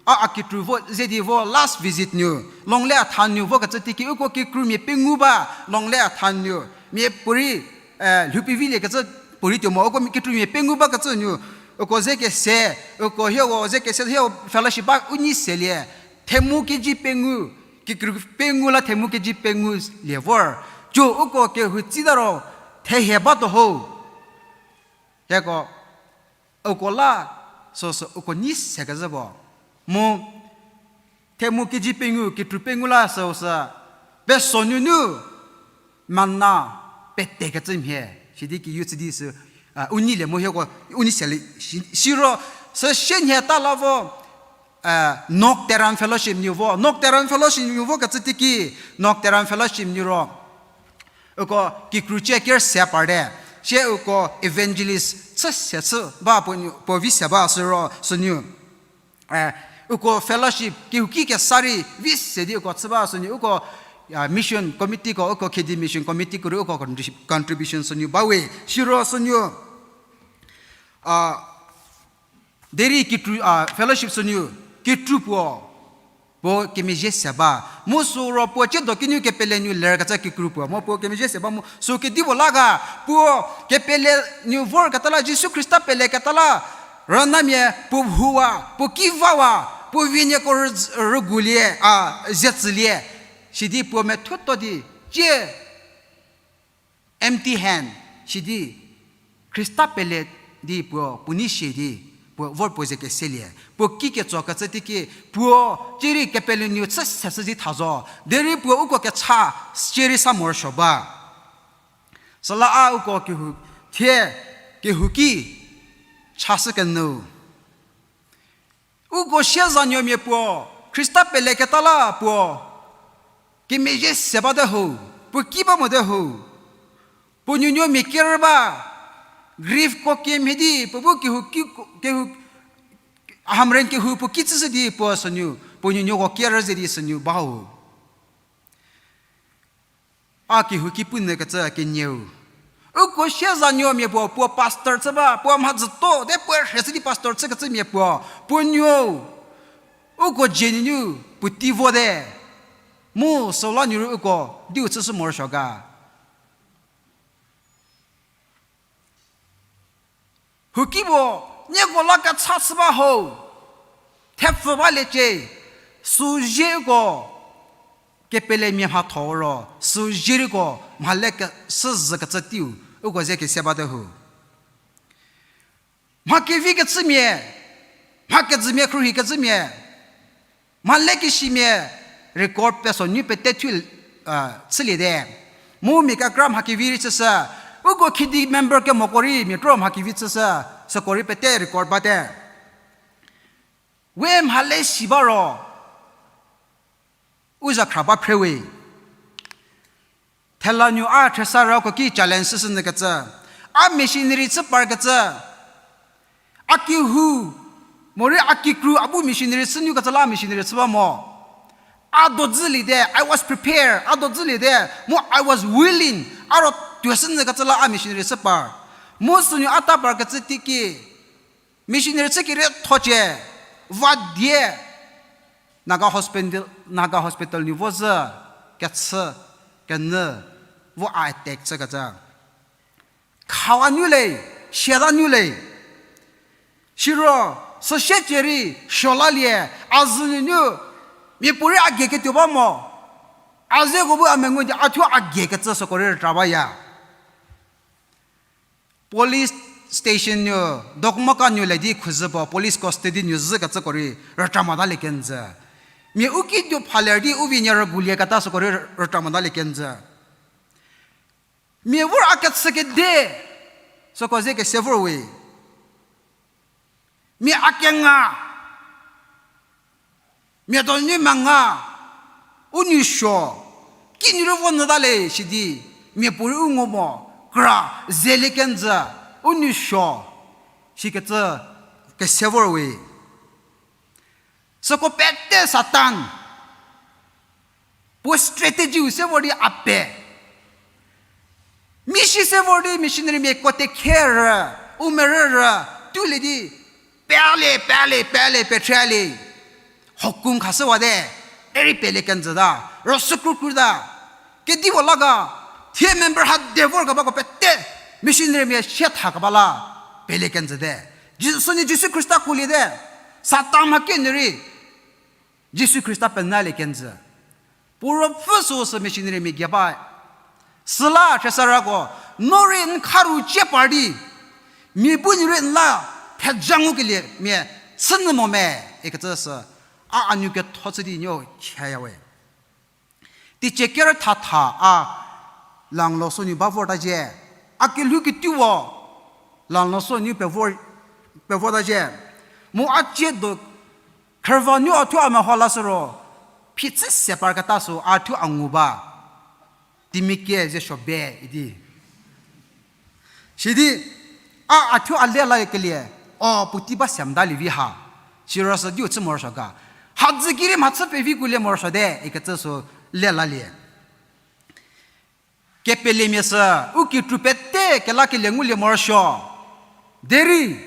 A, a kikru vo, ze di vo last visit nu. Longley Athan nu vo kecü teiki uko kikrumia pengou ba Longley Athan nu. Mia puorei, eh, lhoupi vilie kecü puorei tuo mo. Uko kikrumia pengou ba kecü nu. Uko ze kese, uko hieko ze kese hieko fellowship ba u nei selie. Themu kg pengou, kikru pengou la themu kg pengou lie vor. Tso uko kehou tsita ro, thehie ba to ho. Hieko, uko la, süsü uko nei se kezhü bo. Mu, themu kg pengou, kikru pengou la süsü, peso nunu, manna, pete kecü mhie, sidi kiu tsü di sü, a, u neilie mu hieko, u nei selie, si-, siro, sü sie nhie ta la vo, a, Nok Teran Fellowship nu vo. Nok Teran Fellowship nu vo kecü teiki, Nok Teran Fellowship nu ro. Uko kikru cie ker se parte. Sie uko evangelist chü se chü ba puo nu, puo vi se ba siro sünu. Eh, uko fellowship kehouki kesa rei vi se di uko chü ba sünu. Uko, ah, mission committee ko, uko Khedi mission committee ko rei uko contribu-, contribution sünu ba we. Siro sünu. Ah, Derei kikru, a, fellowship sünu, kikru puo, puo kemezhie se ba. Mu sü ro puo ciedo kinu kepele nu ler kecü kikru puo. Mu puo kemezhie se ba mu sü kedipuo la ga, puo kepele nu vor keta la, Jisu Khrista pele keta la, rünamia puo huwa, puo ki vawa, puo vinyeko rüz-, rügulie, a, zetsülie. Sidi puo methuto di, cie empty hand, sidi Khrista pele di puo, puo nei sie di, puo vor puo ze keselie. Puo ki ketso kecü teiki, puo cierei kepele nu chü se chü di tha zo. Derei puo uko kecha, cierei sa morosuo ba. Süla a uko kehou, thie kehouki, cha shü kenyü. Uko siezanuomia puo, Khrista pele keta la puo, kemezhie se bate ho, puo ki ba mote ho, puo nuonuomia ker ba, grief ko kemhie di, puo bu kehou ki, kehou, hamren kehou puo ki chüshü di puo sünu, puo nuonuoko ker ze di sünu ba ho. A kehouki punyü kecü kenieu. Uko siezanuomia puo, puo pastor chü ba, puo mhadzüto, de puo rhie chü di pastor chü kecümia puo, puo nuou. Uko dzie nunu, puotei vote. Mu süla nuru uko, diu chüshü morosuo ga. Huki puo, nieko la kecha chü ba ho, thepfü baliecie, süzieko, kepelemia mhatho ro, süzirko, mhale ke, süzü kecü teiu, uko ze kese bate ho. Mha kevi kecümia, mha kejümia khruohi kecümia, mhale kesimia record peso nu pete thu, chüliete. Mu mia kekra mha kevi rei chüshü, uko Khedi member kemoko rei mia kro mha kevi chüshü, süko rei pete record bate. We mhale si ba ro, u zakhra ba phre we. Thela nu a thesa rako ki challenge süsü nyü kecü. A missionary chü par kecü. A kehou, morei a kikru a bu missionary chü nu kecü la missionary chü ba mo. A dodzüliete, I was prepared, a dodzüliete, mu I was willing, a ro tuoshü nyü kecü la a missionary chü par. Mu sünu a ta par kecü teiki, missionary chü keriethocie, va die, Naga hospital, Naga hospital nu vo zhü, kechü, kenyü, vo a attack chü kecü. Khawa nu le, siata nu le. Siro, süsie cierei, suo lalie, a zhü nunu, miapuorei a gie ketuo ba mo. A zeko bu a mengu di a thuo a gie kecü süko rei rütra baya. Police station nu, Dokmoka nu le di khuzhü puo, police custody nu zhü kecüko rei rütra motalie kenjü. Mia u ki tuo phaler di u vi nyie rügulie keta süko rei rütra motalie kenjü. Mia vor a kechü kedi, süko ze kese vor we. Mia a kenga, mia donu menga, u nu suo, kinu rei vo nyüta le sidi, miapuorei u ngu mo, kra, zelie kenjü, u nu suo, sikecü kese vor we. Süko pete Satan, Puo strategy-u se vor di a pe. Mission se vor di missionarymia kote khe rü, u merü rü, tulie di, pele, pele, pele, petrele. Hukum khashüwate, derei pele kenjüta, ro sükru kruta. Kedipuo la ga, thie member ha de vorkebako pete, missionarymia sie thakeba la, pele kenjüte. Jisu, sünu Jisu Khrista kuoliete, Satan mha kenie rei, Jisu Khrista penalie kenjü. Puo ruopfü süu sü missionarymia gei ba. Süla thesarako, no rei n kharu cie par di, mia bu nu rei n la theja ngukelie mia chünyü mo me, ikecü sü, a a nu ketho chü di nuo chaya we. Teicie kerüthatha a Langloso nu ba vorta zhie, a kelhou ketuo Langloso nu pevor, pevota zhie. Mu a cie do khrüva nu a thuo a meho lashü ro, phichü se parketa sü a thuo a ngu ba. Timiakie ze suo be idi. Sidi, a a thuo a le lakelie, o puotei ba se mtalie vi ha. Siro sü diu chü morosuo ga. Hadzü ki rei mhachü pevi kuolie morosuote, ikecü sü le lalie. Kepelemia sü, u kikru pete kelakelie ngulie morosuo. Derei,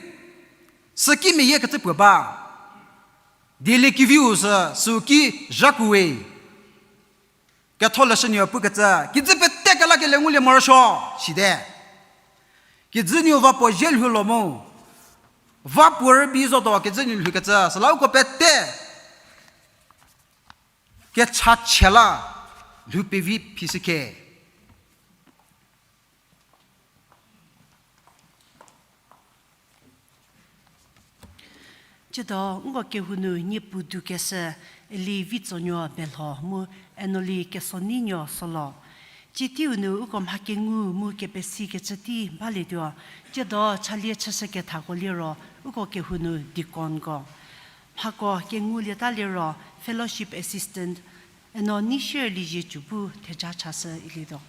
sü ki meyie kecü puo ba. Dieliekeviu sü, sü ki zhakuwe. Ketholeshü nuo pukecü, kijü pete kelakelie ngulie morosuo, site. Kijü nuo va puo zie lhou lo mu. Va puo rübei zotuo kijü nuo lhoukecü, süla uko pete kechachie la lhou pevi phishükhe. Tsiedo nko kehou nu niepu dukeshü Eli Vitsonuo Belho mu Enoli Kesoneinuo Solo. Tsie teiu nu uko mha kengu mu kepesikecü tei balietuo, tsiedo chalie chüshükethako liro uko kehou nu deaconko. Mhako kengulieta liro fellowship assistant, eno Neishierlie Ziecu bu theja chashü ilietuo.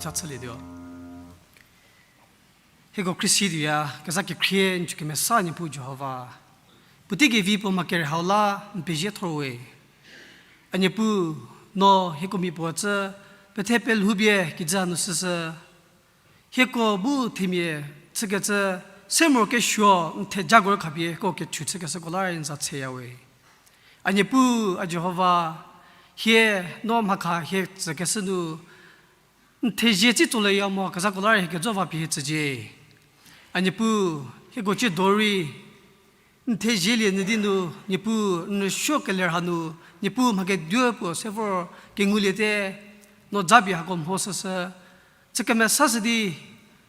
Cha chülietuo. Hieko khriesi tuoya, keza kekhrie n chü kemesa Niepuu Jihova. Puotei kevi puo mha kere hau la n pezie thor we. A Niepuu, no hieko mia puo cü, pethe pelhoupie kijü nu süsü. Hieko bu themia chükecü, se morokesuo n theja gor khapie hieko kechu chükeshüko la rei n za tseya we. A Niepuu, a Jihova, hie no mhakha hie tsükeshü nu, n thezie tsi tsoleya mo kezhako la rei hie kejo va pie hie tsücie. A Niepuu, hieko ciedo rei, n thezielie nyü di nu, Niepuu, n rüsuo keler hanu, Niepuu mha keduo puo se vor kenguliete, no japie hako mho süsü, chü kemesashü di,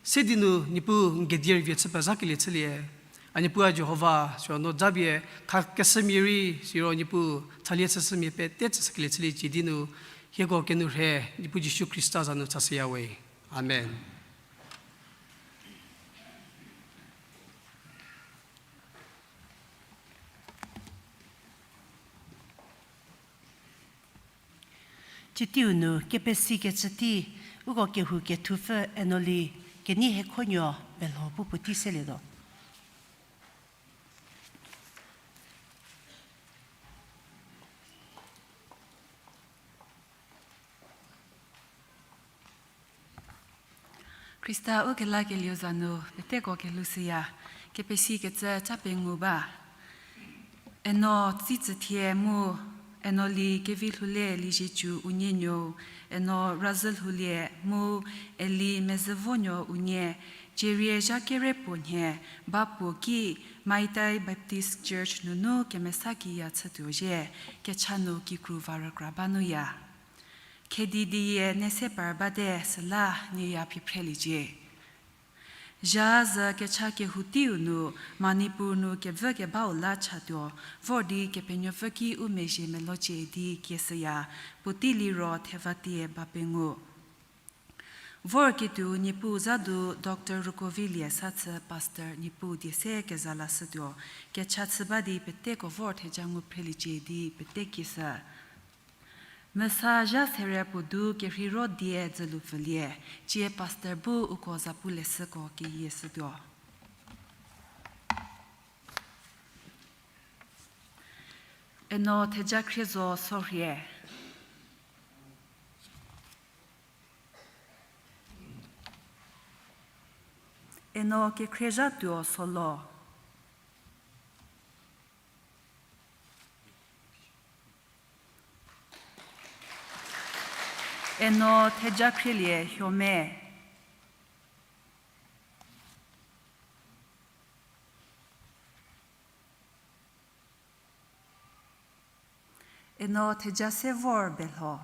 se di nu, Niepuu n kedi rüvie chü pezhakelie chülie. A Niepuu a Jihova, siro no japie khakeshümia rei, siro Niepuu chalie chüshümia pete tsüshükelie chüliecie di nu, hieko kenu rhe, Niepuu Jisu Khrista za nu chashüya we. Amen. Citeiu nu kepesikecü tei, uko kehou kethupfü Enoli Kenei Hekhonuo belho bu puotei selietuo. Khrista ukelakelieu za nu peteko kelhoushüya, kepesikecü cha pengou ba. Eno Tsitsüthie mu, Enoli Kevilhoulie Liezietsu unie nuou, Eno Razülhoulie mu, Eli Mezüvonuo unie, cierie zha kere puo nhie, ba puo ki Maitai Baptist Church nunu kemesa kiya chütuo zhie, kecha nu kikru va rükra ba nuya. Khedi dieyie ne se par bate süla nieya phi phreliecie. Zha zü kecha kehou teiu nu Manipur nu kevü kebau la chatuo, vor di Kepenuopfü ki u mezhie melocie di kieshüya, puotei liro thevatie ba pengou. Vorketuo Niepuu zadu Doctor Rukovilie Sathü Pastor Niepuu die se keza lashütuo, kecha chü ba di peteko vor theja ngu phreliecie di pete kieshü. Mesa zha sere puo du kerheiro die dzülupfülie, cie Pastor bu uko zapu leshüko keyieshütuo. Eno Thejakhriezo Sorhie. Eno Kekhrezhatuo Solo. Eno Thejakhrielie Hyome. Eno Thejasevor Belho.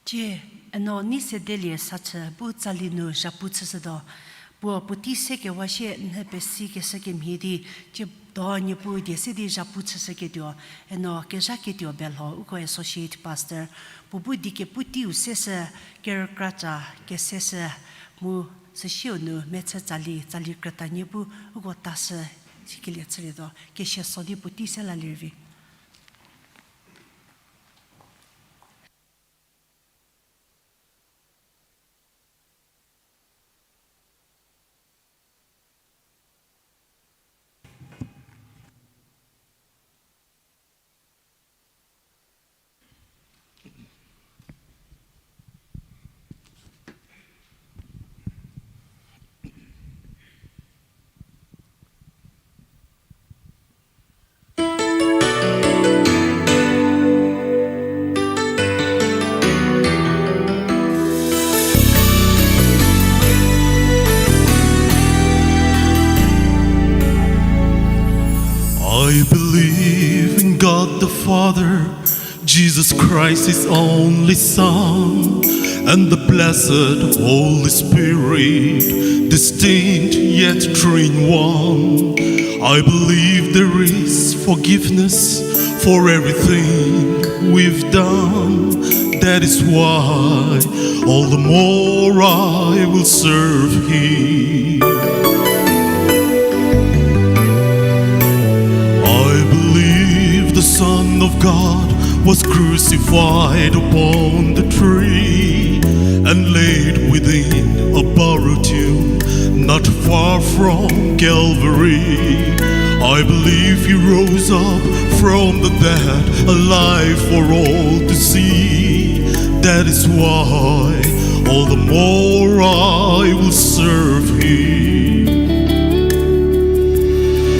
Cie, eno Neisedelie Sachü bu tsali nu zhapu chüshütuo. Puo puotei sekewa sie nhü pesikeshü kemhie di, ciedo Niepuu die se di zhapu chüshüketuo, eno kezhaketuo Belho uko Associate Pastor, puo bu die kepu teiu seshü, kerükra ca keseshü, mu süsieu nu mechü tsali, tsali krütanie bu uko tashü, sikelie chülietuo, kesia so di puotei se laliervi. Jesus Christ, his only Son, and the blessed Holy Spirit, distinct yet three in one. I believe there is forgiveness for everything we've done. That is why all the more I will serve him. I believe the Son of God was crucified upon the tree and laid within a borrowed tomb not far from Calvary. I believe he rose up from the dead, alive for all to see. That is why all the more I will serve him.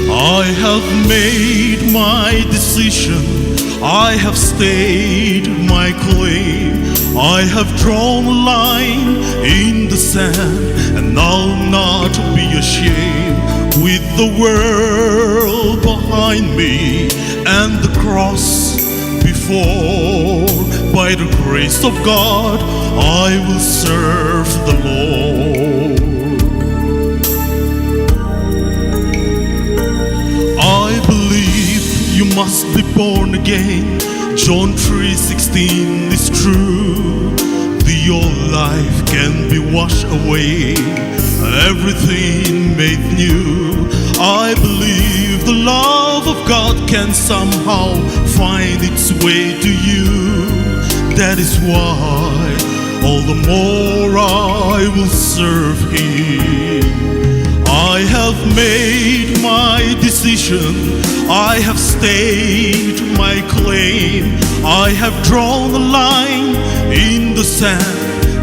I have made my decision. I have stayed my claim. I have drawn a line in the sand, and I'll not be ashamed. With the world behind me and the cross before, by the grace of God, I will serve the Lord. I believe you must be born again. John three sixteen is true. The old life can be washed away, everything made new. I believe the love of God can somehow find its way to you. That is why all the more I will serve him. I have made my decision. I have stayed my claim. I have drawn the line in the sand,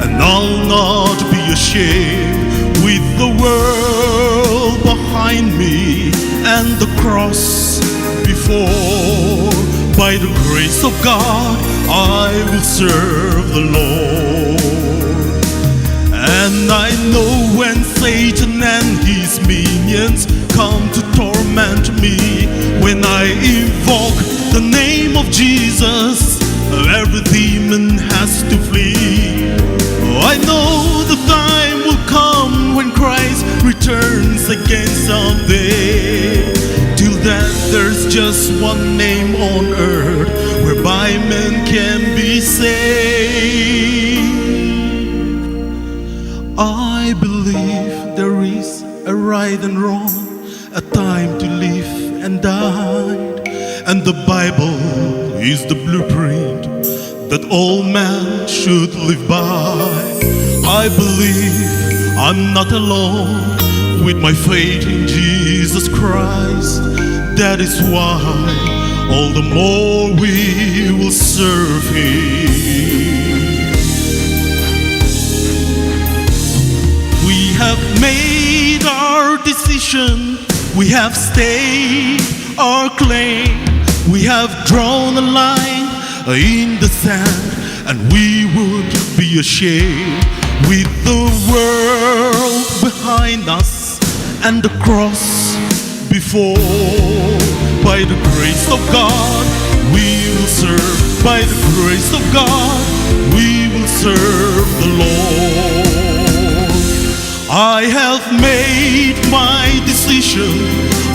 and I'll not be ashamed. With the world behind me and the cross before, by the grace of God, I will serve the Lord. And I know when Satan and his minions come to torment me, when I invoke the name of Jesus, every demon has to flee. I know the time will come when Christ returns again someday. Till then, there's just one name on earth whereby men can be saved. I believe there is a right and wrong, a time to live and die. And the Bible is the blueprint that all men should live by. I believe I'm not alone with my faith in Jesus Christ. That is why all the more we will serve him. We have made our decision. We have stayed our claim. We have drawn a line in the sand, and we won't be ashamed. With the world behind us and the cross before, by the grace of God, we will serve. By the grace of God, we will serve the Lord. I have made my decision.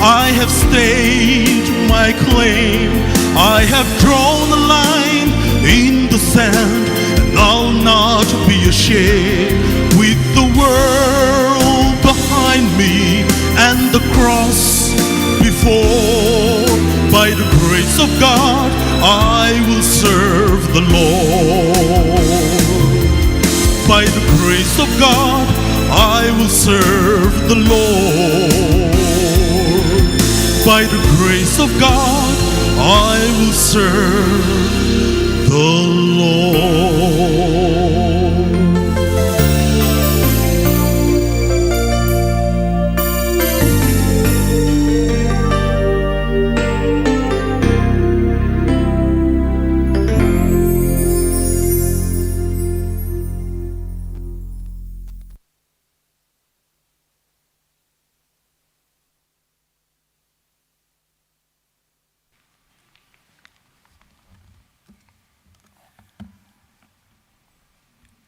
I have stayed my claim. I have drawn a line in the sand, and I'll not be ashamed. With the world behind me and the cross before, by the grace of God, I will serve the Lord. By the grace of God, I will serve the Lord. By the grace of God, I will serve the Lord.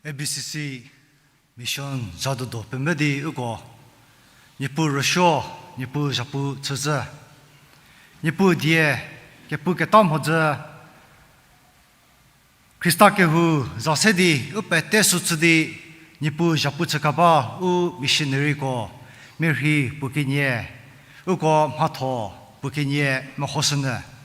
A B C C Mission zadodo pemedi uko Niepuu rüsuo, Niepuu zhapu chüzhü. Niepuu die kepu keta mhodzü Khrista kehou za se di u pete sü chü di Niepuu zhapu chükeba u missionaryko merhi puo kenie, uko mhatho puo kenie mehoshünyü.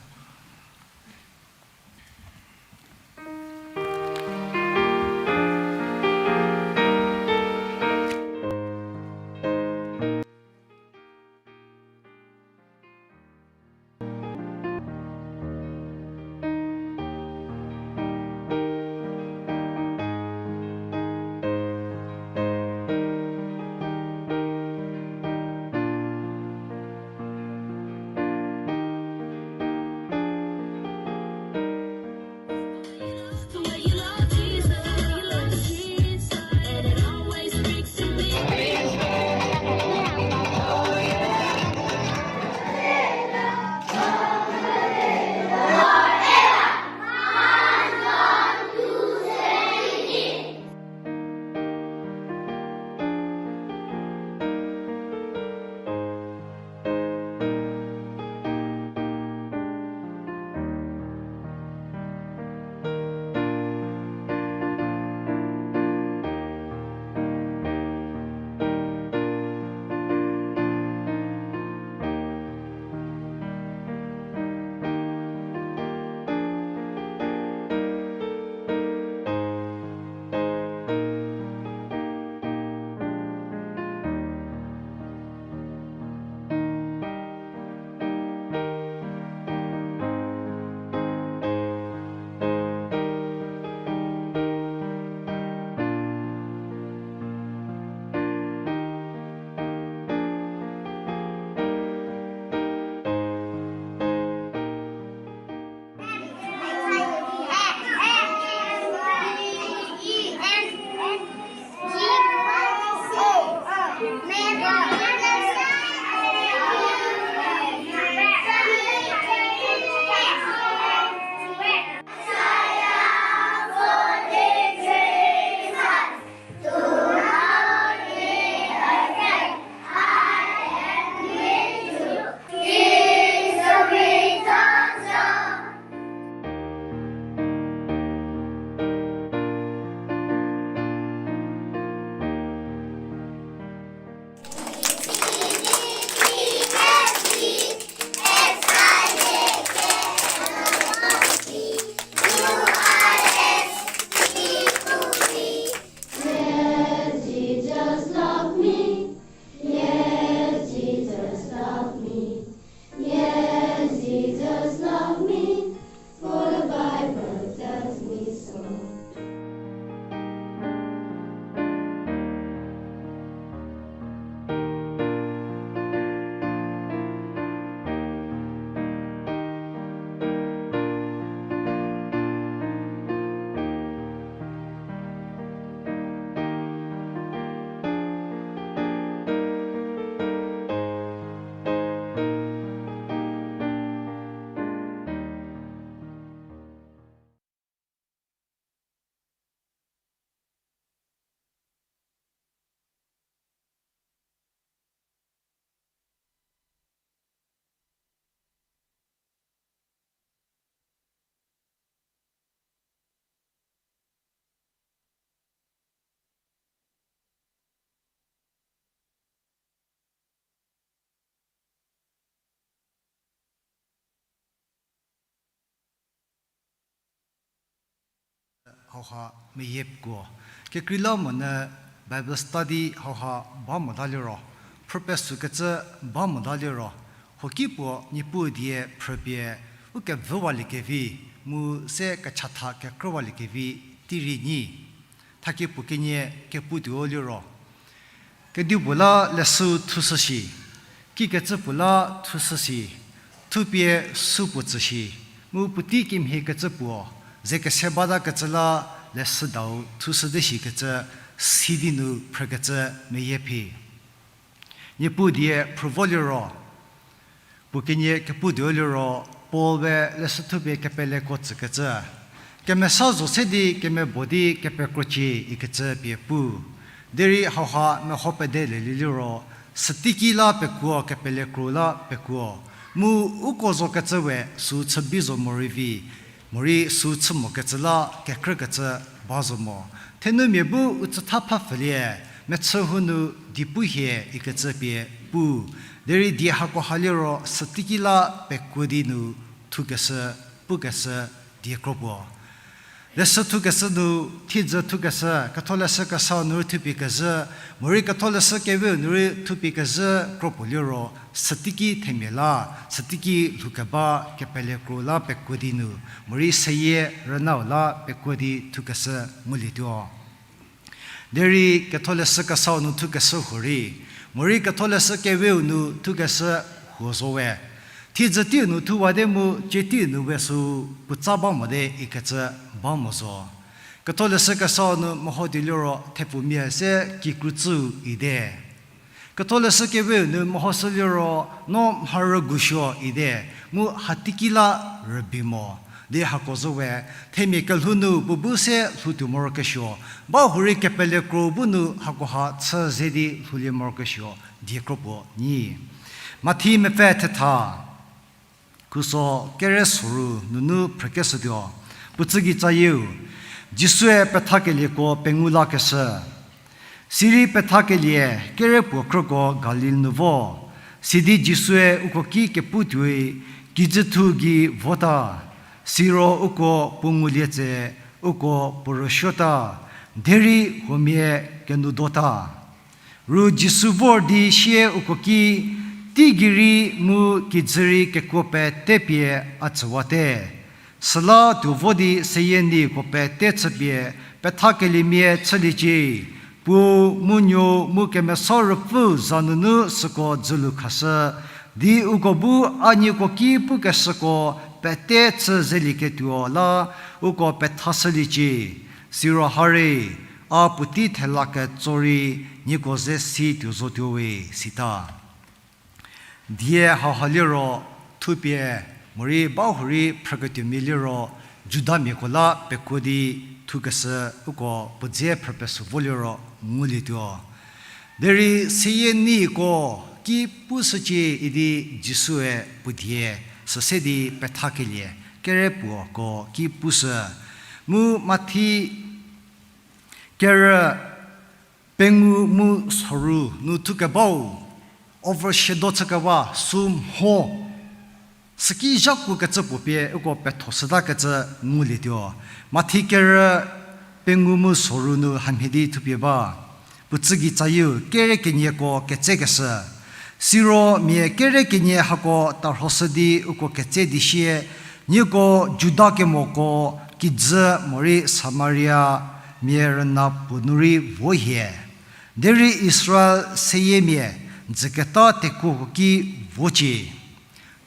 Yes, Jesus love me. Yes, Jesus love me. Yes, Jesus love me. For the Bible tells me so. Hauha meyie puo. Kekreilamonyü Bible study hauha ba mota liro, phrü pesükecü ba mota liro, hoki puo Niepuu die phrüpie u kevüwaliekevi, mu se kechatha kekrüwaliekevi tei rei nyi. Thakie puo kenie kepu tuo liro, kedipuo la leshü thushü shi, kikecü puo la thushü shi, thupie sü puo tsü shi, mu puotei kemhiekecü puo, ze kese batakecü la leshüdau thushü di shikecü, sidi nu phrükecü meyie phi. Niepuu die phrü vo liro, puo kenie kepu tuo liro, Paul we leshü thupie kepeleko tsükecü, Kemesa zo se di kemebo di kepekrocie ikecü pie pu. Derei hauha meho pedelelie liro, süteiki la pekuo, kepelekro la pekuo. Mu uko zokecü we süu chübi zo morei vi, morei süu chü mokecü la kekrükecü ba zo mo. Thenumia bu u chütha phapfülie, mechü hu nu di pu hie ikecü pie pu. Derei die hakoha liro süteiki la pekuo di nu thukeshü, pukeshü die kro puo. Leshü thukeshü nu, thiedzü thukeshü, ketholeshü kesau nu rei thupie kezhü, morei ketholeshü keweu nu rei thupie kezhü kro puo liro, süteiki themia la, süteiki lhoukeba kepelekro la pekuo di nu, morei seyie rünau la pekuo di thukeshü ngulietuo. Derei ketholeshü kesau nu thukeshü huorei, morei ketholeshü keweu nu thukeshü huo zo we. Thiedzü teiu nu thuwate mu cie teiu nu we sü putsa ba mote ikecü ba mo zo. Ketholeshü kesau nu meho di liro thepfumia se kikrutsüu ite. Ketholeshü keweu nu mehoshü liro no mharü gusuo ite, mu hateiki la rübei mo. Di hako zo we, themia kelhou nu puo bu se lhoutuo morokesuo, ba huorei kepelekro bu nu hakoha chü ze di lhoulie morokesuo die kro puo nyi. Mathi mepfü thetha, khuso kere soru nunu phrükeshütuo, puo tsügei tsayieu, Jisue pethakelieko pengou lakeshü. Sirei pethakelie kere puo krüko Galil nu vo, sidi Jisue uko ki kepu tuoi kijüthu gei vota, siro uko puo ngulie tse uko puo rüsuota, derei huomia kenudota. Ru Jisu vor di sie uko ki, teigei rei mu kijü rei kekuo pete pie a tsüwate. Süla tuo vo di seyie nieko pete chüpie pethakeliemia chüliecie. Puo mu Nuou mu Kemesa Ruopfü za nunu süko dzülu khashü, di uko bu a nieko ki pukeshüko pete chü zelieketuo la uko pethashüliecie. Siro hare, a puotei thela ketso rei nieko ze si tuo zotuo we, sita. Die hauha liro thupie morei ba huorei phrüketuomia liro Judamiako la pekuo di thukeshü uko puo dze phrüpie sü vo liro ngulietuo. Derei seyie nieko ki pushücie idi Jisue puo die süse di pethakelie kere puoko ki pushü. Mu Mathi kerü pengou mu soru nu thukebau overshadow chükewa sü mho süki zhakuokecü puo pie uko pethoshütakecü ngulietuo. Mathi kerü pengou mu soru nu hamhie di thupie ba. Puo tsügei tsayieu kere kenieko ketsekeshü. Siro mia kere kenie hako tarhoshü di uko ketse di sie, nieko Juda kemoko kijü morei Samaria mia rüna puo nu rei vo hie. Derei Israel seyiemia dzüketa tekuoko ki vocie.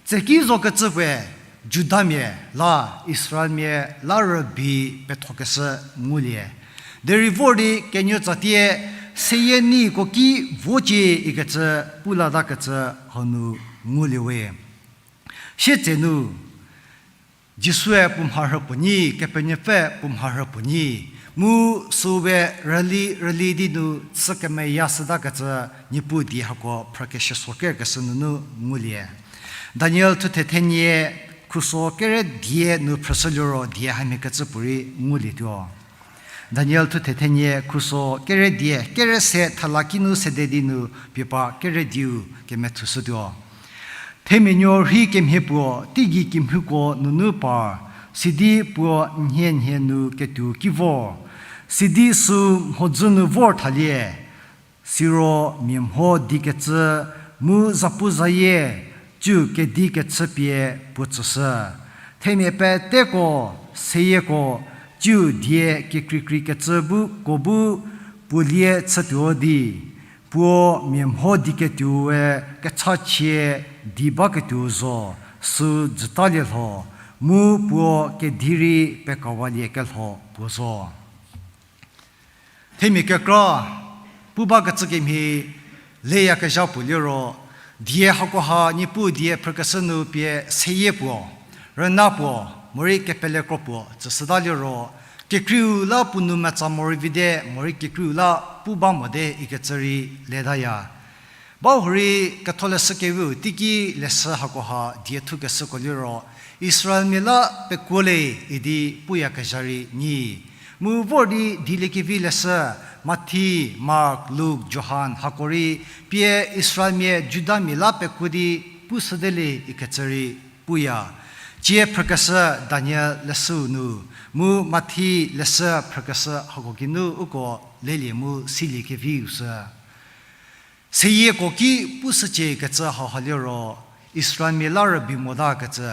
Tseki zokecü puoe Judamia la Israelmia la rübei pethokeshü ngulie. Derei vor di kenuotsatie seyie nieko ki vocie ikecü pu latakecü hanu ngulie we. Sietsenu, Jisue puo mharhü puo nyi, Kepenuopfü puo mharhü puo nyi, mu süu we rüli rüli di nu chü kemeyashütakecü Niepuu die hako phrükeshü sokerkeshü nunu ngulie. Daniel thuthe thenie khuso kere dia nu phrüshü liro die hamhie kecü puorei ngulietuo. Daniel thuthe thenie khuso kere dia, kere se thalaki nu sede di nu piepa kere dieu kemethushütuo. Themia nuo rhi kemhie puo teigei kemhouko nunu par, sidi puo nhie nhie nu ketuo ki vor, sidi sü mhodzü nu vor thalie. Siro mia mho dikecü mu zapuzayie, ciu kedi kechü pie puo tsüshü. Themia peteko, seyieko, ciu die kekreikrei kecü bu ko bu puo lie chütuo di, puo mia mho diketuoe kechachie di baketuo zo, sü jütalie lho, mu puo kedi rei pekawalie kelho puo zo. Themia kekra pu bakecü kemhie leyakezha puo liro, die hakoha Niepuu die phrükeshü nu pie seyie puo, rüna puo, morei kepele kro puo tsüshüta liro, kekreiu la puo nou metsa morei vite, morei kekreiu la pu ba mote ikecü rei letaya. Bahurei Ketholeshü Keviu teiki leshü hakoha die thukeshüko liro, Israelmia la pekuo le idi puyakezha rei nyi. Mu vor di dieliekevi leshü, Mathi, Mark, Luk, Johan hako rei pie Israelmia Judamia la pekuo di pushüte le ikecü rei puya. Tsie phrükeshü Daniel leshüu nu, mu Mathi leshü phrükeshü hako geinu uko lelie mu siliekeviu sü. Seyieko ki pushücie kecü hauha liro, Israelmia la rübei motakecü,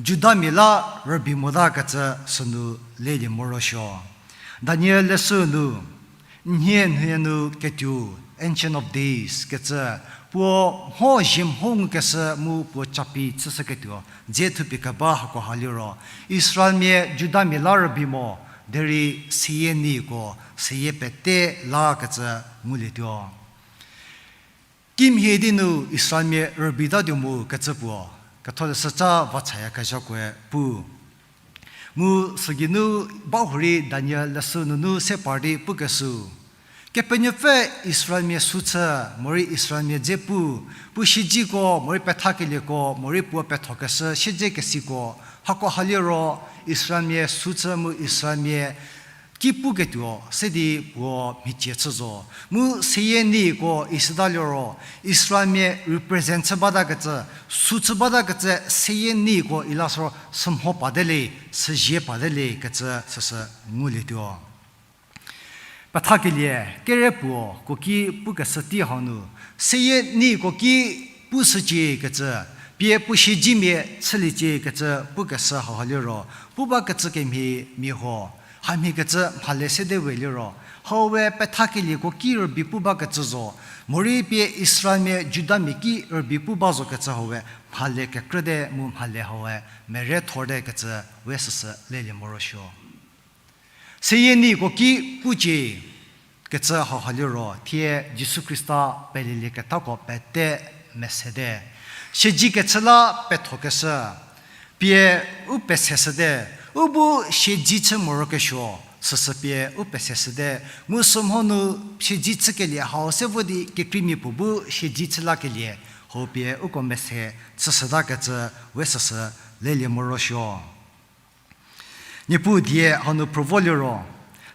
Judamia la rübei motakecü sünu lelie morosuo. Daniel leshüu nu, nhie nhie nu ketuo, Ancient of Days kecü, puo mho zhie mho ngukeshü mu puo capi chüshüketuo dze thupie keba hakoha liro, Israelmia Judamia la rübei mo, derei seyie nieko, seyie pete lakecü ngulietuo. Kimhie di nu Israelmia rübeitatuo mu kecü puo, Ketholeshüca vachayakezhakoe pu. Mu sügeinu bahurei Daniel leshü nunu se par di pukeshüu, Kepenuopfü Israelmia süchü, morei Israelmia dze pu, puo siedziko, morei pethakelieko, morei puo pethokeshü siedzekesiko, hakoha liro Israelmia süchü mu Israelmia ki puketuo se di puo mhicie chü zo. Mu seyie nieko isüta liro, Israelmia represent chü batakecü, süchü batakecü seyie nieko i la sü sümho pate le, süzie pate le kecü süsü ngulietuo. Pethakelie kere puo ko ki pukeshü tei hau nu, seyie nieko ki pushücie kecü, pie puo siedzimia chüliecie kecü pukeshü hauha liro, pu bakecü kemhie mia huo, hamhiekecü mhale sede we liro, hau we pethakelieko ki rübei pu bakecü zo, morei pie Israelmia Judamia ki rübei pu ba zokecü hau we mhale kekrüte mu mhale hau we merethorte kecü we süsü lelie morosuo. Seyie nieko ki pucie kecü hauha liro, thie Jisu Khrista pelelieketako pete mesete. Siedzi kechü la pethokeshü, pie u peseshüte, u bu siedzi chü morokesuo, süsü pie u peseshüte, mu sümho nu siedzi chükelie hau se vo di kekreimia puo bu siedzi chü lakelie, hau pie uko mese chüshütakecü we süsü lelie morosuo. Niepuu die hanu phrü vo liro,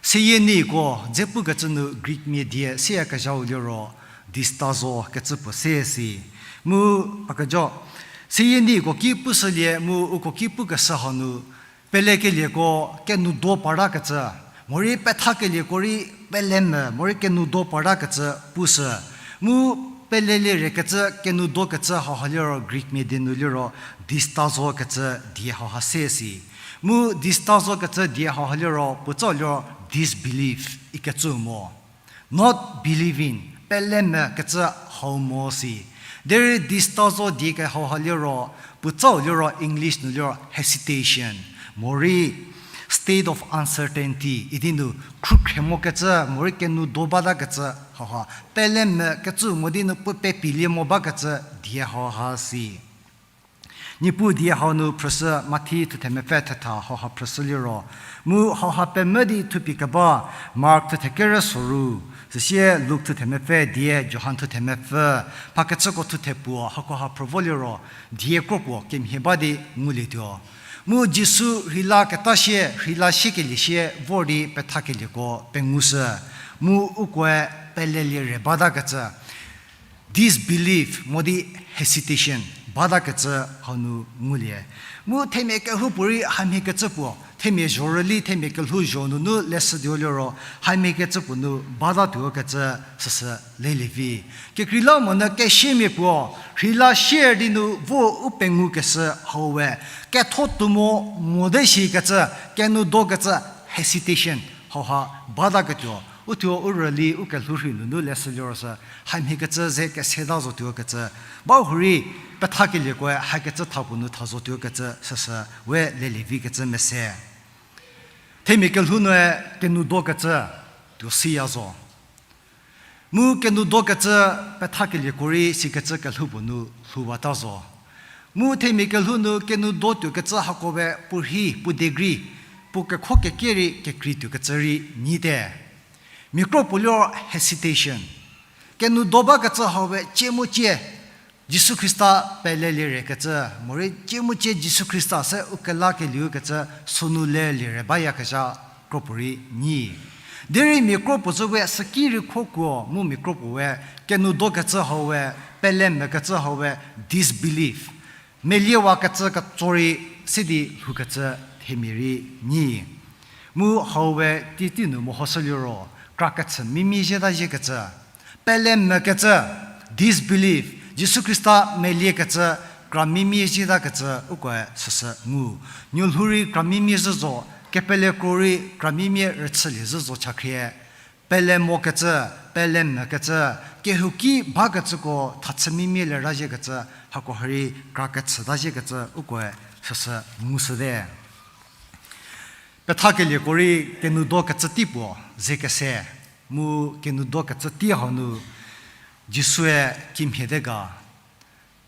seyie nieko dze pukecü nu Greek mia die seyakezhau liro, distazo kecü puo se si. Mu, a kejo, seyie nieko ki pushülie mu uko ki pukeshü hanu, pelekelieko kenou do partakecü, morei pethakelieko rei pele me, morei kenou do partakecü pushü. Mu pelelie rekecü, kenou dokecü hauha liro Greek mia die nu liro, distazo kecü die hauha se si. Mu distazo kecü die hauha liro puotsau liro disbelief ikecü mo. Not believing, pele me kecü hau mo si. Derei distazo die kehauha liro, puotsau liro English nu liro hesitation, morei state of uncertainty idi nu, khrukhre mokecü, morei kenou do batakecü hauha, pele me kecü mo di nu puo pepilie mo bakecü die hauha si. Niepuu die hau nu phrüshü Mathi thuthe mepfü thetha hauha phrüshü liro, mu hauha pemvü di thupie keba Mark thuthe kere soru, süsie Luk thuthe mepfü die, Johan thuthe mepfü, mhakechüko thuthe puo hakoha phrü vo liro, die kropuo kemhie ba di ngulietuo. Mu Jisu rheila keta sie, rheila siekelie sie vor di pethakelieko pengushü, mu ukoe pelelie re batakecü, disbelief mo di hesitation batakecü hanu ngulie. Mu themia kehoupuorei hamhiekecü puo, themia zho rüli themia kelhou zho nunu leshütuo liro, hamhiekecü puo nu batatuo kecü süsü lelie vi. Kekreilamonyü kesiamia puo, rheila sier di nu vo u pengukeshü hau we, ketho tuo mo mote shikecü, kenou dokecü, hesitation, hauha bataketuo, uthuo u rüli u kelhou rhei nunu leshü liro sü, hamhiekecü ze keseta zotuo kecü, bahurei pethakelieko hakecü tha puo nu tha zotuo kecü süsü we lelie vi kecü mese. Themia kelhou nue kenou dokecü tuo siya zo. Mu kenou dokecü pethakelieko rei sikecü kelhou puo nu lhouwata zo. Mu themia kelhou nu kenoudho tuokecü hako we puo rhi, puo degree, puo kekho kekie rei kekrei tuokecü rei nyite. Mia kro puo liro hesitation. Kenoudho bakecü hau we cie mu cie Jisu Khrista pelelie rekecü, morei cie mu cie Jisu Khrista se u kelakelieu kecü sünu lelie re bayakezha kro puo rei nyi. Derei mia kro puo zhü we süki rei khokuo mu mia kro puo we kenoudhokecü hau we, pele mekecü hau we, disbelief, meliewakecü ketso rei se di lhoukecü themia rei nyi. Mu hau we teitei nu mehoshü liro, krakechü mimie zieta ziekecü, pele mekecü, disbelief, Jisu Khrista meliekecü, kra mimie zietakecü ukoe süsü ngu. Nuolhou rei kra mimie zhü zo, kepele kro rei kra mimie rüchülie zhü zo chakhrie. Pele mokecü, pele mekecü, kehouki bakecüko thachü mimie lera ziekecü, hako ha rei kra kechüta ziekecü ukoe süsü ngushüte. Pethakelieko rei kenoudhokecü tei puo ze kese, mu kenoudhokecü tei hau nu Jisue kimhiete ga.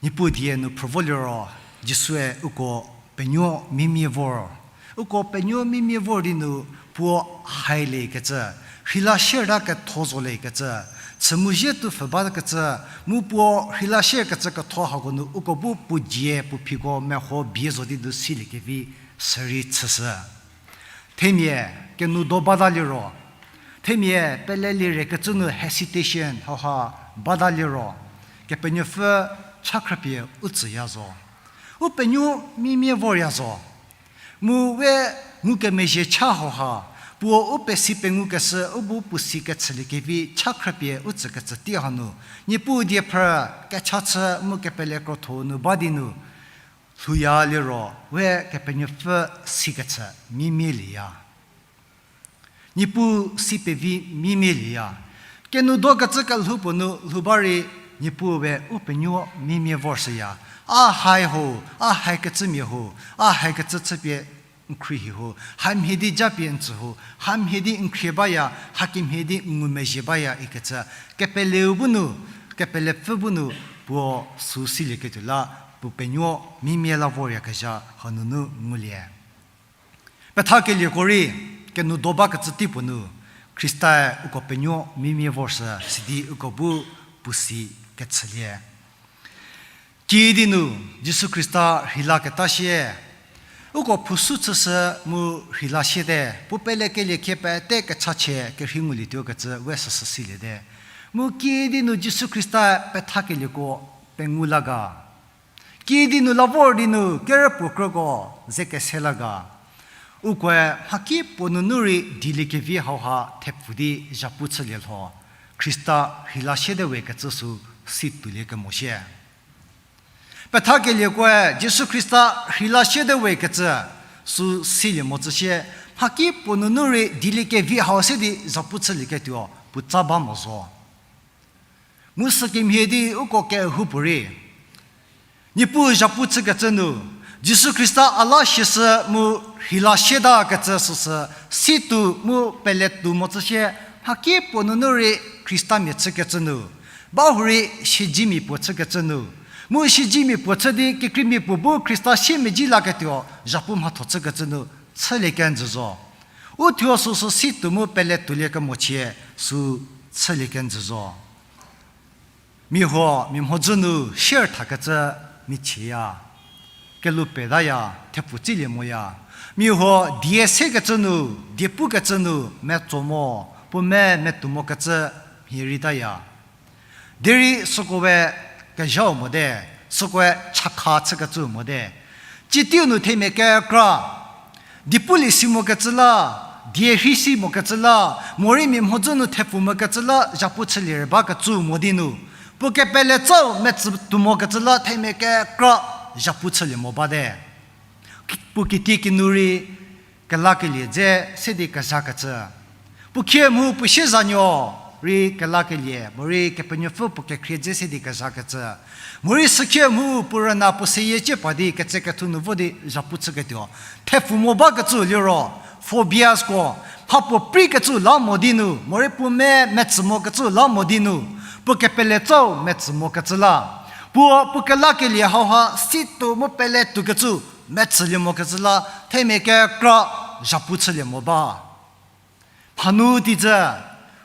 Niepuu die nu phrü vo liro, Jisue uko penuo mimie vor. Uko penuo mimie vor di nu puo hailiekecü, rheila sieta ketho zoliekecü, chü mu zie tuo pfhü bakecü, mu puo rheila siekecü ketho hako nu uko bu puo dzie puo phiko meho bie zo di nu siliekevi sürei chüshü. Themia kenoudho bata liro, themia pelelie rekecü nu hesitation hauha bata liro, Kepenuopfü cha khrüpie u tsüya zo. U penuo mimie vorya zo. Mu we ngukemezhie cha hauha, puo u pesi pengukeshü u bu puo si kechüliekevi cha khrüpie u tsükecü tei hanu, Niepuu die phrü kecha chü mu kepele krotho nu ba di nu, lhouya liro we Kepenuopfü sikechü mimie lieya. Niepuu si pevi mimie lieya. Kenoudhokecü kelhou puo nu lhou ba rei Niepuu we u penuo mimie vorshüya. A hai ho, a haikecümia ho, a haikecü chüpie n khruohi ho, hamhie di japie n tsü ho, hamhie di n khrie baya, hakemhie di n ngumezhie baya ikecü, kepeleu bu nu, kepelepfü bu nu, puo sü silieketuo la, puo penuo mimie la voryakezha hanunu ngulie. Pethakelieko rei, kenoudho bakecü tei puo nu, Khrista-e uko penuo mimie vorshü sidi uko bu puo si kechülie. Kiüdi nu, Jisu Khrista rheilaketa sie, uko phusu chüshü mu rheila siete, puo pelekelie khie pete kechachie kerhei ngulietuokecü we süsü siliete. Mu kiüdi nu Jisu Khrista pethakelieko pengu la ga. Kiüdi nu la vor di nu kerüpuo krüko ze kese la ga. Ukoe mhaki puo nunu rei dieliekevi hauha thepfu di zhapu chülie lho. Khrista rheila siete we kecü sü si tuolie kemo sie. Pethakeliekoe Jisu Khrista rheila siete we kecü sü silie mo tsü sie, mhaki puo nunu rei dieliekevi hau se di zhapu chülieketuo puotsa ba mo zo. Mu sükemhie di uko kehoupuorei Niepuu zhapu chükecü nu, Jisu Khrista a la siashü mu rheila sietakecü süsü, si tuo mu pele tuo mo tsü sie, mhaki puo nunu rei Khristamia chükecü nu, bahurei siedzimia puo chükecü nu, mu siedzimia puo chü di kekreimia puo bu Khrista siemedzi laketuo zhapu mhatho chükecü nu, chülie kenjü zo. Uthuo süsü si tuo mu pele tuolie kemochie sü chülie kenjü zo. Mia huo mia mhodzü nu sier thakecü michiya, kelu petaya, thepfu tsilie moya. Mia huo die sekecü nu, die pukecü nu metso mo, puo me metuo mokecü mhie reitaya. Derei süko we kezhau mote, sükoe chakha chükecü mote. Tsieteiu nu themia kekra, die pulie si mokecü la, die rhei si mokecü la, morei mia mhodzü nu thepfu mokecü la zhapu chülie re bakecü mo di nu, puo kepeletsau metsü tuo mokecü la themia kekra zhapu chülie mo bate. Puo kitiekinu rei kelakelie dze se di kezhakecü. Puo khie mu puo siezanuo rei kelakelie, morei Kepenuopfü puo kekhrie dze se di kezhakecü. Morei sükhie mu puo rüna puo seyie cie pa di ketsekethu nu vo di zhapu chüketuo. Thepfu mo bakecü liro, phobiasko, mha puo preikecü la mo di nu, morei puo me metsü mokecü la mo di nu, puo kepeletsau metsü mokecü la. Puo puo kelakelie hauha situo mu pele tuokecü metsülie mokecü la themia kekra zhapu chülie mo ba. Mhanu di zü,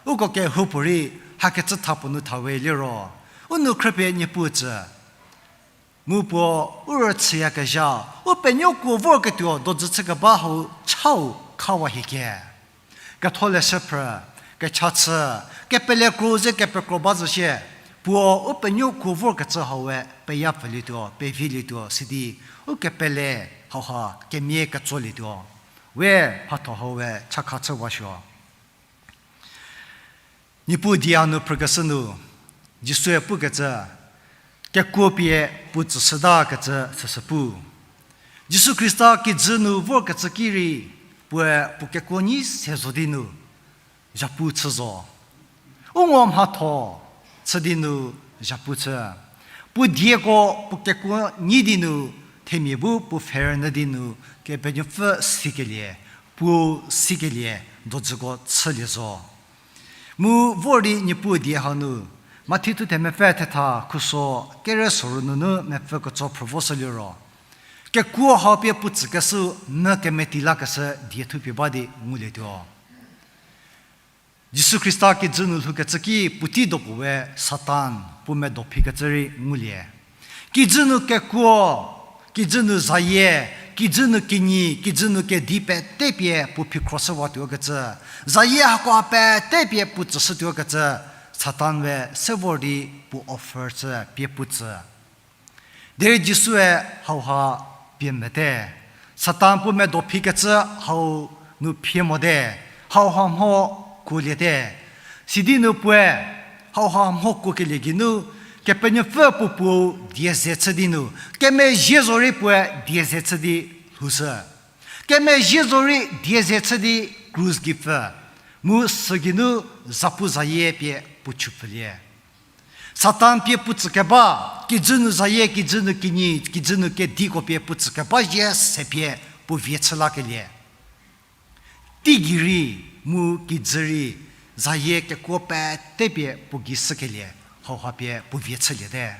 uko kehoupuorei hakecü tha puo nu thawe liro, u nou khrüpie Niepuu tsü. Mu puo u rüchüyakezha, u penuokuo vorketuo dojü chükeba hau chau khawa hiecie. Ketholeshü phrü, kecha chü, kepele kro ze kepekro ba zü shie, puo u penuokuo vorkecü hau we peya pfülietuo, pevilietuo, sidi u kepele hauha kemia ketsolietuo. We mhatho hau we chakha chüwasuo. Niepuu die hanu phrükeshü nu, Jisue pukecü, kekuo pie puo tsüshütakecü süsü pu. Jisu Khrista kijü nu vorkecü ki rei, puoe puo kekuo nyi se zo di nu, zhapu chü zo. U ngo mhatho chü di nu zhapu chü. Puo dieko puo kekuo nyi di nu, themia bu puo pfhe rünyü di nu, Kepenuopfü sikelie, puo sikelie, dojüko chülie zo. Mu vor di Niepuu die hanu, Mathi thuthe mepfü thetha khuso kere soru nunu mepfü ketso phrü voshü liro, kekuo hau pie puo tsükeshü mü kemeti lakeshü die thupie ba di ngulietuo. Jisu Khrista kijü nu lhoukecü ki puotei dopuo we Satan puo medo phikecü rei ngulie. Kijü nu kekuo, kijü nu zayie, kijü nu kinyi, kijü nu kedi pete pie puo phikhroshüwatuokecü, zayie hakoha pete pie puo tsüshütuokecü, Satan we se vor di puo offer chü pie puo tsü. Derei Jisue hauha pie mete. Satan puo medo phikecü hau nu phie mote, hauha mho kuoliete. Sidi nu puoe hauha mho kuokelie geinu, Kepenuopfü puo puou die ze chü di nu, kemezhie zorei puoe die ze chü di lhoushü. Kemezhie zorei die ze chü di krus gei pfü, mu sü geinu zapu zayie pie puo chupfülie. Satan pie puo tsükeba, kijü nu zayie, kijü nu kinyi, kijü nu kediko pie puo tsükeba zie se pie puo vie chü lakelie. Teigei rei, mu kijü rei, zayie kekuo pete pie puo gei shükelie, hauha pie puo vie chüliete.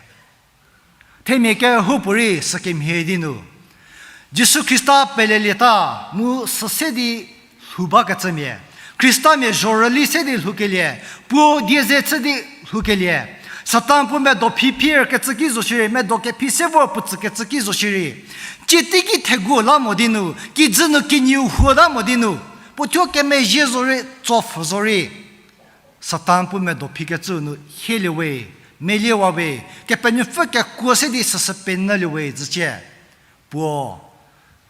Themia kehoupuorei sükemhie di nu, Jisu Khrista pelelieta mu süse di lhou bakecümia, Khristamia zhorüli se di lhoukelie, puo die ze chü di lhoukelie, Satan puo medo phi phirkecü ki zo shierei, medo kephi se vor puo tsükecü ki zo shierei, tsie teiki theguo la mo di nu, kijü nu kinyiu huota mo di nu, puo thuo kemezhie zorei, tsopfhü zorei, Satan puo medo phikecü nu hielie we, meliewa we, Kepenuopfü kekuo se di süsü penyülie we zücie. Puo,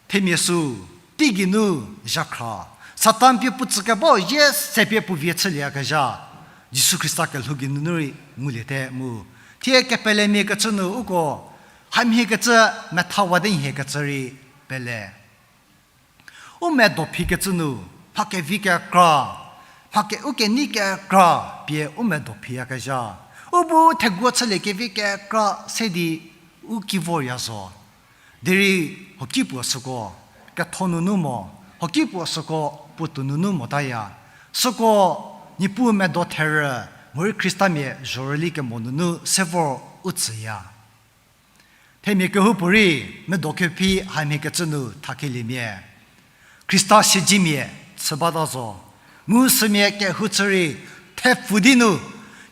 themia sü, teigei nu zhakhra, Satan pie puo tsükebau zie se pie puo vie chülieyakezha, Jisu Khrista kelhou gei nunu rei nguliete mu. Thie kepelemia kecü nu uko, hamhiekecü, methawate nhiekecü rei pele. U medo phikecü nu, mha kevi kekra, mha ke, u kenei kekra pie u medo phiyakezha. U bu theguo chülie kevi kekra se di u ki vorya zo. Derei hoki puo süko, ketho nunu mo, hoki puo süko puotou nunu motaya. Süko, Niepuu medo therü, morei Khristamia zhorüli kemo nunu se vor u tsüya. Themia kehoupuorei, medo kephi hamhiekecü nu thakeliemia. Khrista siedzimia chü bata zo. Mu sümia kehou chü rei thepfu di nu,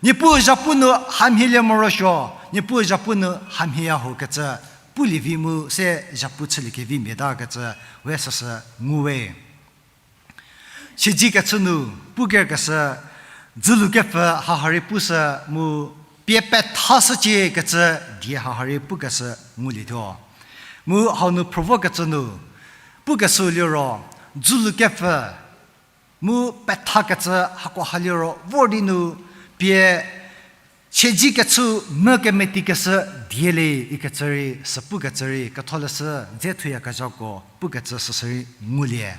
Niepuu zhapu nu hamhielie morosuo, Niepuu zhapu nu hamhieya hokecü, pulie vi mu se zhapu chülie kevimia takecü, we süsü nguwe. Siedzikecü nu, pukerkeshü, dzülu kepfü haha rei pushü mu pie pethashücie kecü die haha rei pukeshü ngulietuo. Mu hau nu phrü vokecü nu, pukeshü liro, dzülu kepfü mu pethakecü hakoha liro vor di nu pie siedzikecü mü kemetikeshü die le ikecü rei, sü pukecü rei, ketholeshü dze thuyakezhako pukecü süsü rei ngulie.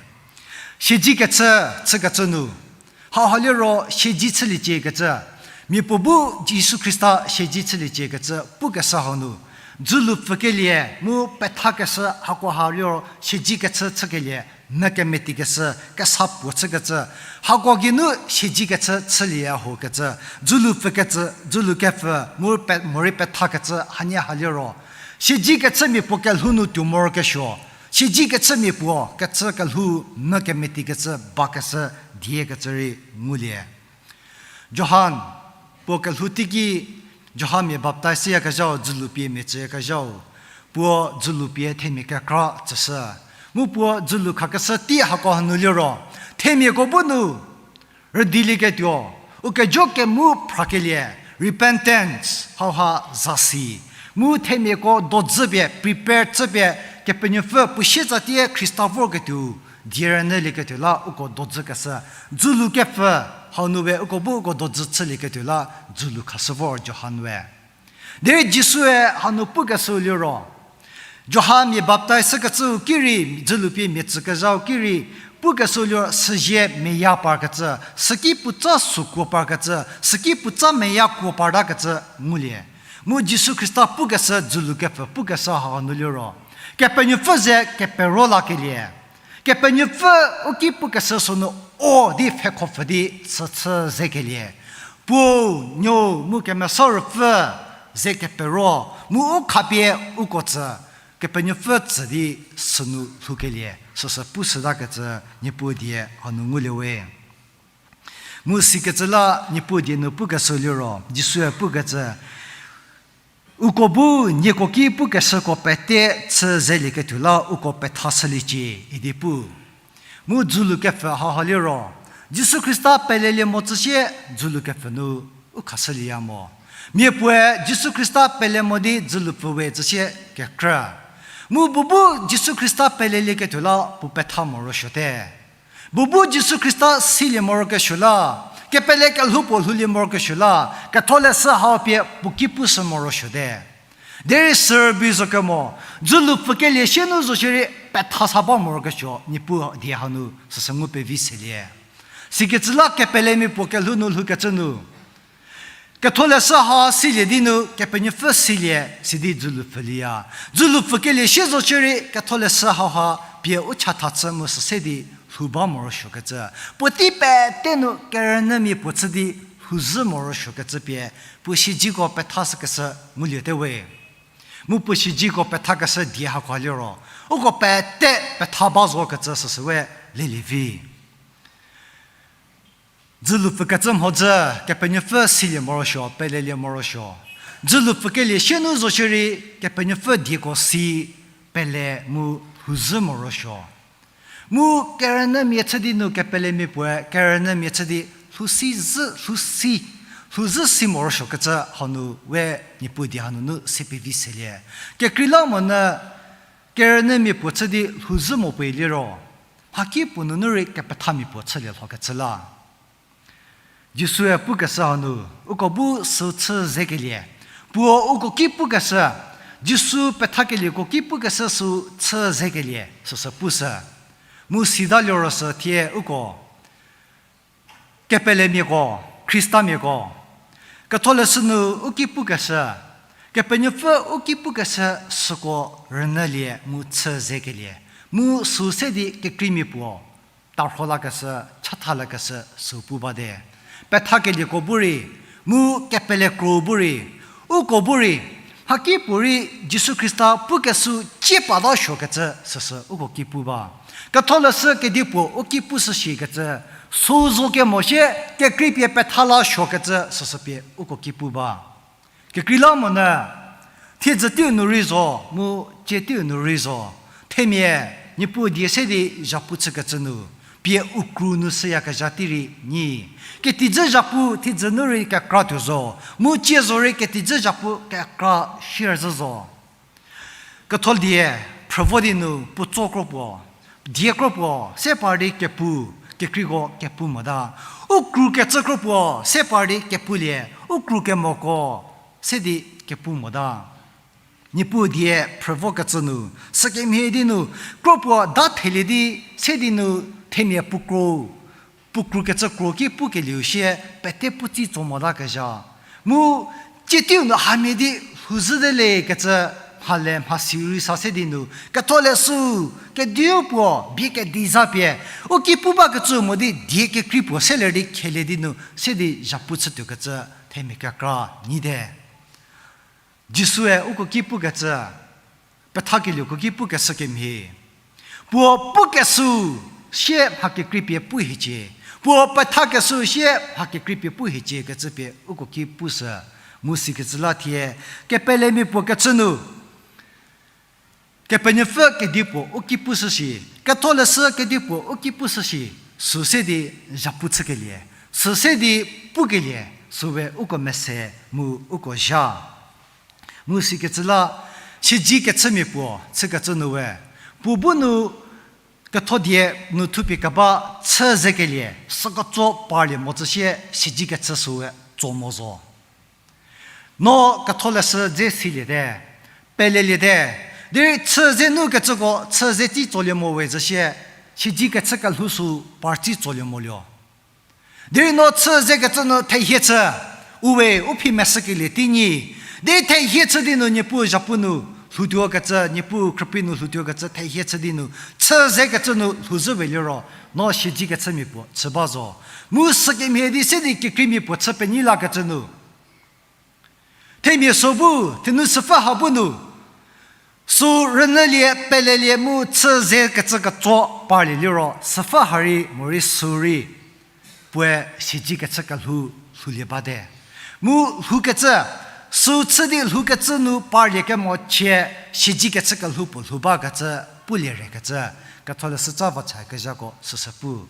Siedzikecü, chükecü nu, haha liro siedzi chüliecie kecü, mia puo bu Jisu Khrista siedzi chüliecie kecü pukeshü hau nu, Dzülu pfükelie mu pethakeshü hakoha liro siedzi kechü chükelie, mekemeti keshü, kesa puo chükecü, hako geinu siedzi kechü chülie ho kecü, dzülu pfükecü, dzülu kepfü mu pe-, morei pethakecü hanie ha liro, siedzi kechümia puo kelhou nu tuo morokesuo, siedzi kechümia puo kechü kelhou mekemeti kechü bakeshü die kecü rei ngulie. Johan, puo kelhou teiki, Johan mia baptaiz yakezhau, dzülu pie mia tsüyakezhau, puo dzülu pie themia kekra tsüshü. Mu puo dzülu khakeshü tei hako hanu liro, themiako bu nu rüdilieketuo, u kejo kemu phrakelie, repentance, hauha zasi. Mu themiako dodzü pie, prepare chüpie, Kepenuopfü puo sietsatie Khrista vorketuo, die rünyülieketuo la uko dodzü keshü, dzülu kepfü, hanu we uko bu uko dodzü chülieketuo la dzülu khashü vor Johan we. Derei Jisue hanu pukeshü liro, Johan mia baptaiz kecüu ki rei, dzülu pie mia tsükezhau ki rei, pukeshü liro süzie meya parkecü, süki puotsa sükuo parkecü, süki puotsa meya kuo partakecü ngulie. Mu Jisu Khrista pukeshü dzülu kepfü pukeshü hanu liro, Kepenuopfü ze kepero lakelie, Kepenuopfü u ki pukeshü sünu o di pfhekhopfü di süchü zekelie, Puo, Nuou mu Kemesa Ruopfü ze kepero, mu u khapie uko tsü, Kepenuopfü tsü di sünu lhoukelie, süsü pushütakecü Niepuu die hanu ngulie we. Mu sikecü la Niepuu die nu pukeshü liro, Jisue pukecü, uko bu nieko ki pukeshüko pete chü zelieketuo la uko pethashüliecie idi pu. Mu dzülu kepfü hauha liro, Jisu Khrista pelelie mo tsüsie dzülu kepfü nu u khashülieya mo. Mia puoe Jisu Khrista pele mo di dzülu pfü we tsüsie kekrü. Mu bu bu Jisu Khrista pelelieketuo la puo petha morosuote. Bu bu Jisu Khrista silie morokesuo la, kepele kelhou puo lhoulie morokesuo la, Ketholeshü hau pie puo ki pushü morosuote. Derei sürübei zo kemo, dzülu pfükelie sie nu zo shierei petha sa ba morokesuo Niepuu die hanu süsü ngu pevi selie. Sikecü la kepelemia puo kelhou nu lhoukecü nu, Ketholeshü ha silie di nu Kepenuopfü silie sidi dzülu pfülieya. Dzülu pfükelie sie zo shierei Ketholeshü hauha pie u chatha chü mu süse di lhou ba morosuokecü, puotei pete nu kerünyümia puo chü di lhouzhü morosuokecü pie puo siedziko pethashükeshü nguliete we. Mu puo siedziko pethakeshü die hako liro, uko pete petha ba zokecü süsüwe lelie vi. Dzülu pfükecü mhodzü, Kepenuopfü silie morosuo, pelelie morosuo. Dzülu pfükelie sie nu zo shierei Kepenuopfü dieko si pele mu lhouzhü morosuo. Mu kerünyümia chü di nu kepelemia puoe kerünyümia chü di lhousi zhü, lhousi, lhouzhü si morosuokecü hanu we Niepuu die hanunu si pevi selie. Kekreilamonyü kerünyümia puo chü di lhouzhü mo puoe liro, mhaki puo nunu rei kepethamia puo chülie lhokecü la. Jisue pukeshü hanu, uko bu sü chü zekelie. Puo uko ki pukeshü, Jisu pethakelieko ki pukeshü sü chü zekelie, süsü pushü. Mu sita liro sü thie uko, kepelemiako, Khristamiako, Ketholeshü nu u ki pukeshü, Kepenuopfü u ki pukeshü süko rünyülie mu chü zekelie. Mu sü se di kekreimia puo tarho lakeshü, chatha lakeshü sü pu bate. Pethakelieko bu rei, mu kepele kro bu rei, uko bu rei, mhaki puo rei Jisu Khrista pukeshü cie pata suokecü süsü uko ki pu ba. Ketholeshü kedipuo u ki pushü shikecü, sü zo kemo sie kekreipie petha la suokecü süsü pie uko ki pu ba. Kekreilamonyü, thiedzü teiu nu rei zo, mu cie teiu nu rei zo, themia, Niepuu die se di zhapu chükecü nu, pie u kru nu shüyakezha tei rei nyi. Ketijü zhapu thiedzü nu rei kekra tuo zo, mu cie zorei ketijü zhapu kekra shie zhü zo. Ketholie die, phrüvo di nu puotso kro puo, die kro puo, se par di kepu, kekreiko kepu mota. U kru kecü kro puo, se par di kepulie, u kru kemoko, se di kepu mota. Niepuu die phrüvokecü nu, sükemhie di nu, kro puo da thelie di, se di nu themia puo kro, puo kru kecü kro ki pukelieu sie, pete puotsi tso motakezha. Mu, cie teiu nu hamhie di lhouzhüte le kecü, mhale mhasi rei sa se di nu, ketholeshü, kediu puo bie kedi za pie, u ki pu bakecü mo di die kekrei puo seler di khelie di nu se di zhapu chütuokecü themia kekra nyite. Jisue uko ki pukecü, pethakelieko ki pukeshü kemhie, puo pukeshü sie mha kekreipie pu hiecie, puo pethakeshü sie mha kekreipie pu hiecie kecü pie uko ki pushü. Mu sikecü la thie, kepelemia puo kecü nu, Kepenuopfü kedipuo u ki pushü shi, ketholeshü kedipuo u ki pushü shi, sü se di zhapu chükelie, sü se di pukelie, süwe uko mese mu uko zha. Mu sikecü la, siedzi kechümia puo chükecü nu we, puo bu nu kethodie nu thupie keba chü zekelie, süketso parlie mo tsü sie siedzi kechü süwe tso mo zo. No ketholeshü dze siliete, peleliete, derei chü ze nu kecüko chü ze tsi tsolie mo we zhü sie, siedzi kechü kelhou sü par tsi tsolie mo lio. Derei no chü ze kecü nu thehie chü, uwe u phi meshükelie tei nyi, derei thehie chü di nu Niepuu zhapu nu lhoutuo kecü, Niepuu khrüprei nu lhoutuo kecü thehie chü di nu, chü ze kecü nu lhouzhü we liro, no siedzi kechümia puo chü ba zo. Mu sükemhie di se di kekreimia puo chü penyi lakecü nu, themia so bu, thenu süpfü ha bu nu, sü rünyülie, pelelie mu chü ze kecü ketso parlie liro, süpfü ha rei morei sü rei, puoe siedzi kechü kelhou lhoulie bate. Mu lhoukecü, sü chü di lhoukecü nu parlie kemo chie, siedzi kechü kelhou puo lhou bakecü, pulie rekecü, ketholeshü tsa vacha kezhako süsü pu.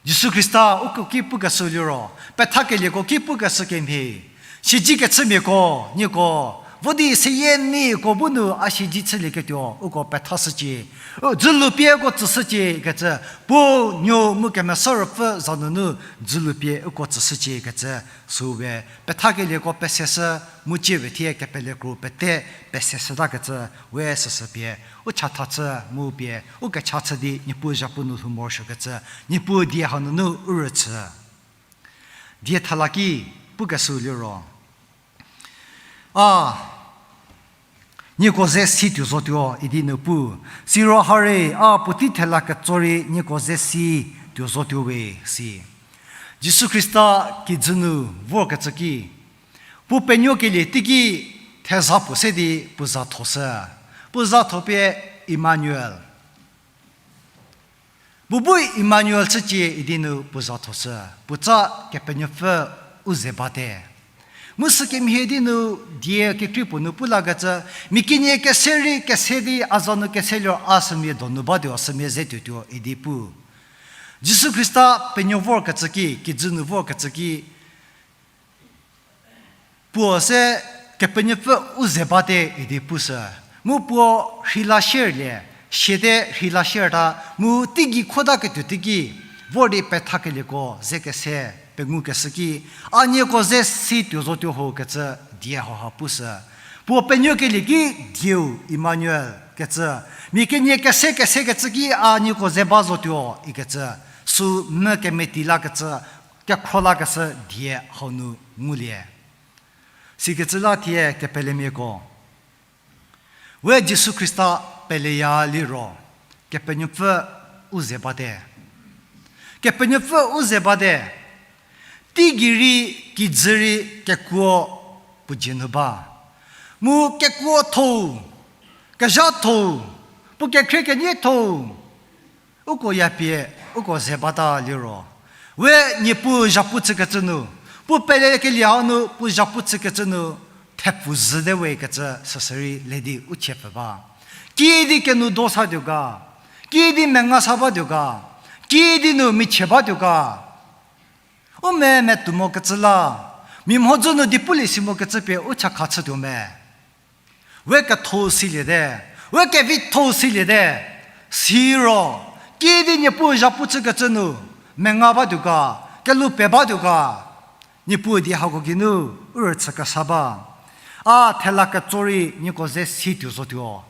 Jisu Khrista uko ki pukeshü liro, pethakelieko ki pukeshü kemhie, siedzi kechümiako, nieko, vo di seyie nieko bu nu a siedzi chülieketuo uko pethashücie, u dzülu pie uko tsüshücie kecü, Puo, Nuo mu Kemesa Ruopfü za nunu dzülu pie uko tsüshücie kecü, süwe pethakelieko peseshü, mu cie we thie kepelekro pete peseshütakecü, we süsü pie, u chatha chü mu pie u kecha chü di Niepuu zhapu nu lhou morosuokecü, Niepuu die hanunu u rüchü. Die thela ki pukeshü liro, a, nieko ze si tuo zotuo idi nu pu, siro hare a puotei thela ketso rei nieko ze si tuo zotuo we si. Jisu Khrista kijü nu vorkecü ki, puo penuokelie teiki theza puo se di puo za thoshü. Puo za tho pie Emmanuel. Puo bu Emmanuel chücie idi nu puo za thoshü. Puotsa Kepenuopfü u ze bate. Mu sükemhie di nu die kekrei puo nu pu lakecü, mia kenie kese rei kese di a za nu kese liro a sümia donu batuo, sümia ze tuotuo idi pu. Jisu Khrista penuo vorkecü ki, kijü nu vorkecü ki, puo se Kepenuopfü u ze bate idi pushü. Mu puo rheila sierlie, siate rheila sierta, mu teigei khota ketuo teiki, vor di pethakelieko ze kese, pengukeshü ki, a nieko ze si tuo zotuo ho kecü die hauha pushü. Puo penuokelie ki dieu Emmanuel kecü, mia kenie kese kese kecü ki a nieko ze ba zotuo ikecü, sü mü kemeti lakecü, kekhro lakeshü die hau nu ngulie. Sikecü la thie kepelemiako, we Jisu Khrista peleya liro, Kepenuopfü u ze bate. Kepenuopfü u ze bate. Teigei rei kijü rei kekuo puo dzie nu ba. Mu kekuo tho, kezha tho, puo kekhrie kenie tho, uko yapie, uko ze bata liro, we Niepuu zhapu chükecü nu, puo pelekelie hau nu puo zhapu chükecü nu, thepfu zhüte we kecü süsü rei le di u chie pfü ba. Kiüdi kenu do sa tuo ga, kiüdi menga sa ba tuo ga, kiüdi nu michie ba tuo ga, u me metuo mokecü la, mia mhodzü nu di pulie si mokecü pie u chakha chütuo me. We ketho siliete, we kevitho siliete, siro, kiüdi Niepuu zhapu chükecü nu, menga ba tuo ga, kelhou pe ba tuo ga, Niepuu die hako geinu, u rüchü kesa ba. A thela ketso rei nieko ze si tuo zotuo,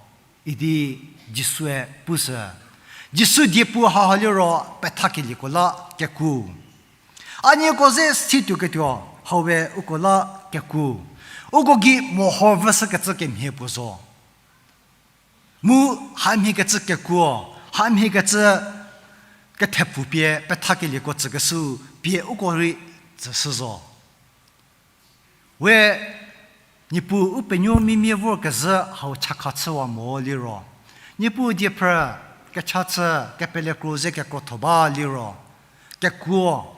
idi Jisue pushü. Jisu diepu haha liro pethakelieko la keku. A nieko ze si tuo ketuo, hau we uko la keku. Uko gei meho vüshükecü kemhie puo zo. Mu hamhiekecü kekuo, hamhiekecü kethepfu pie pethakelieko tsükeshü pie uko rei tsüshü zo. We, Niepuu u penuo mimia vorkezhü hau chakha chüwa mo liro, Niepuu diephrü kecha chü kepele kro ze kekrotho ba liro, kekuo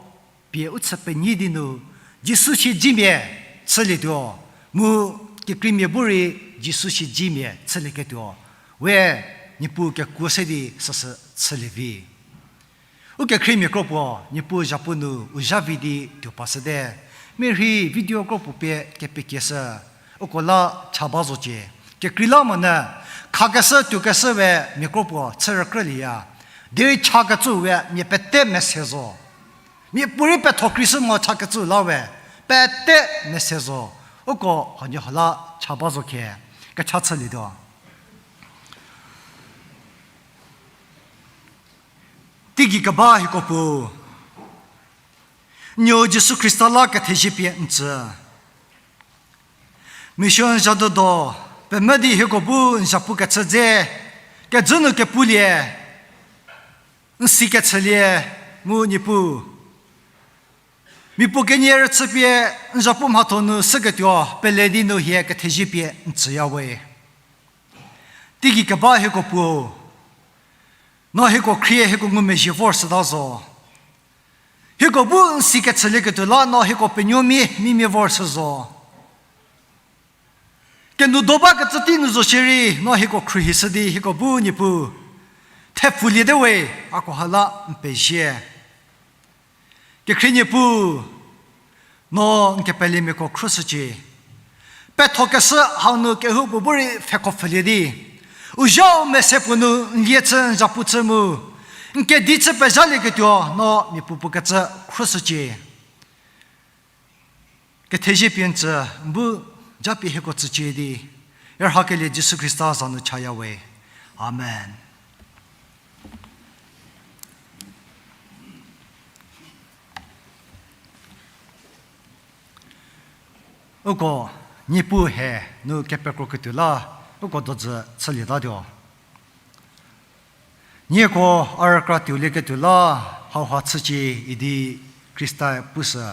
pie u chü penyi di nu Jisu siedzimia chülietuo, mu kekreimia bu rei Jisu siedzimia chülieketuo, we, Niepuu kekuo se di süsü chülie vi. Ukekhriemia kropuo, Niepuu zhapu nu u zha vi di tuo pa shüte. Mia rhei video kropuo pie kepekieshü, uko la cha ba zocie. Kekreilamonyü, khakeshü tuokeshü we mia kropuo chü rükrülieya. Derei chakecü we mia pete mese zo. Miapuorei petho kreishü mo chakecü la we pete mese zo. Uko huoniehuo la cha ba zo khe, kecha chülietuo. Teigei keba hieko Puo, Nuou Jisu Khrista la kethezie pie n tsü. Mission zhaduodo pemvü di hieko bu n zhapu kechü dze, kejü nu kepulie, n si kechülie, mu Niepuu, mia puo kenie rüchü pie n zhapu mhatho nu shüketuo pele di nu hie kethezie pie n tsüya we. Teigei keba hieko Puo, no hieko khrie hieko ngumezhie vor shüta zo. Hieko bu n si kechülieketuo la no hieko penuomia mimia vor shü zo. Kenu do bakecü tei nu zo shierei no hieko khruohishü di hieko bu Niepuu thepfuliete we, a koha la n pezie. Kekhrie Niepuu, no n kepelemiako khrüshücie. Pethokeshü hau nu kehoupuo bu rei pfheko pfhülie di, u zha-u mese puo nu n lie chü n zhapu chü mu n kedi chü pezhalieketuo no mia puopuo kecü khrüshücie. Kethezie pie n tsü, n bu japie hieko tsücie di, rhakelie Jisu Khrista za nu chaya we. Amen. Uko Niepuu he nu kepekroketuo la, uko dojü chülietatuo. Nieko a rükra tuolieketuo la hauha chücie idi Khrista-e pushü.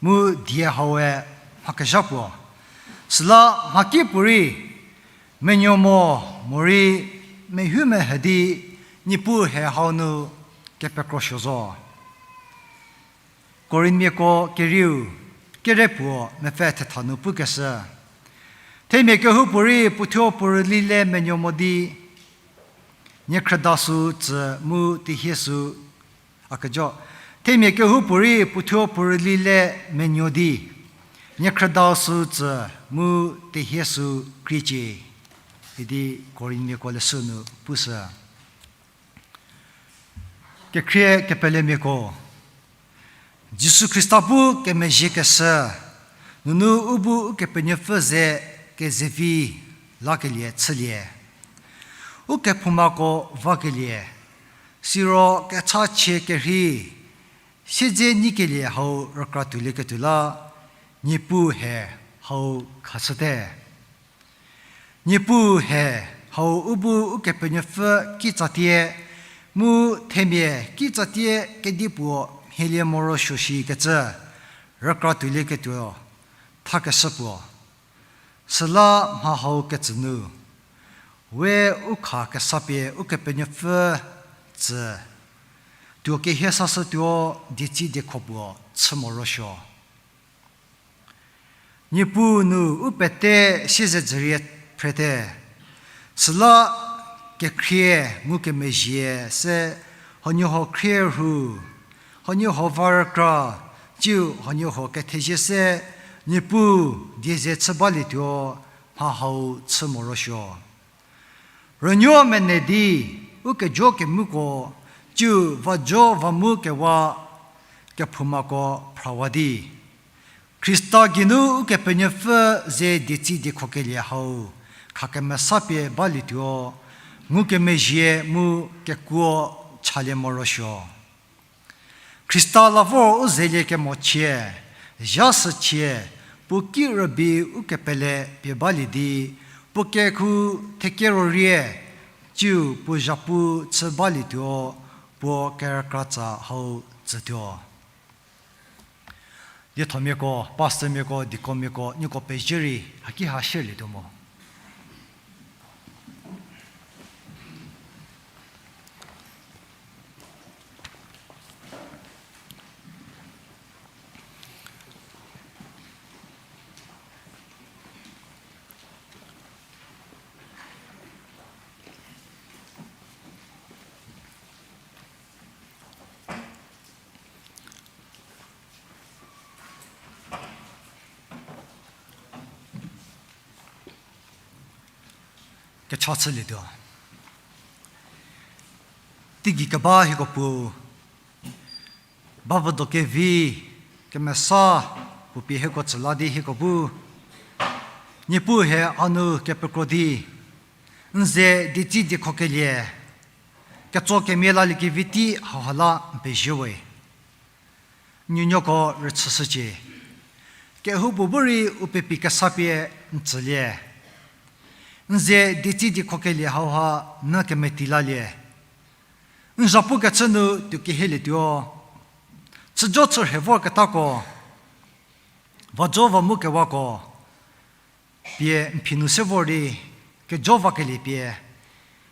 Mu die haue mha kezha puo. Süla mhakipuorei menuo mo morei mehumehü di Niepuu he hau nu kepekrosuo zo. Korinmiako kerieu, kere puo mepfü thetha nu pukeshü. Themia kehoupuorei puothuo puo rüli le menuo mo di, niekhrüda sü tsü mu tehie sü, a kejo. Themia kehoupuorei puothuo puo rüli le menuo di, niekhrüda sü tsü mu tehie sü kriecie. Idi Korinmiako leshü nu pushü. Kekhrie kepelemiako, Jisu Khrista bu kemezhiekeshü nunu u bu Ukepenuopfü ze kezevi lakelie chülie. Ukephoumako vakelie, siro kechachie kerhei siedze nyikelie hau rükra tuolieketuo la, Niepuu he hau khashüte. Niepuu he hau u bu Ukepenuopfü kitsatie, mu themia kitsatie kedipuo mhielie morosuo shikecü rükra tuolieketuo thakeshü puo. Süla mha hau ketsü nu, we u kha kesa pie Ukepenuopfü tsü tuo kehie sashütuo dietsi diekho puo chü morosuo. Niepuu nu u pete siezedzürie phrete. Süla kekhrie ngukemezhie se huoniehuo khrie rhu, huoniehuo va rükra, tsiu huoniehuo kethezie se Niepuu die ze chü balietuo mha hau chü morosuo. Rünuo mene di, u kejo kemuko, tsiu vajo vamu kewa, kephoumako phrawa di, Khrista geinu Ukepenuopfü ze dietsi diekhokelie hau khakemesa pie balietuo ngukemezhie mu kekuo chalie morosuo. Khrista la vor u zelie kemochie, zha shüchie, puo ki rübei u kepele pie balie di, Puo kekhu thekero rie, tsiu puo zhapu chü balietuo, puo kerükratsa hau tsütuo. Diethomiako, pastormiako, deaconmiako, nieko pezie rei haki ha shelietuo mo. Kecha chülietuo. Teigei keba hieko Puo, bavüdo kevi, kemesa, puo pie hieko tsü la di hieko bu, Niepuu hie a nu kepekro di, n ze dietsi diekhokelie, ketso kemia laliekevi tei hauha la n pezie we. N nuonuoko rüchüshücie. Kehoupuo bu rei u pepi kesa pie n tsülie. N ze dietsi diekhokelie hauha n kemeti lalie. N zhapukecü nu tuo kehielietuo. Chüjo chürhei vorketako, vajo va mu kewako pie n phi nu se vor di, kejo vakelie pie,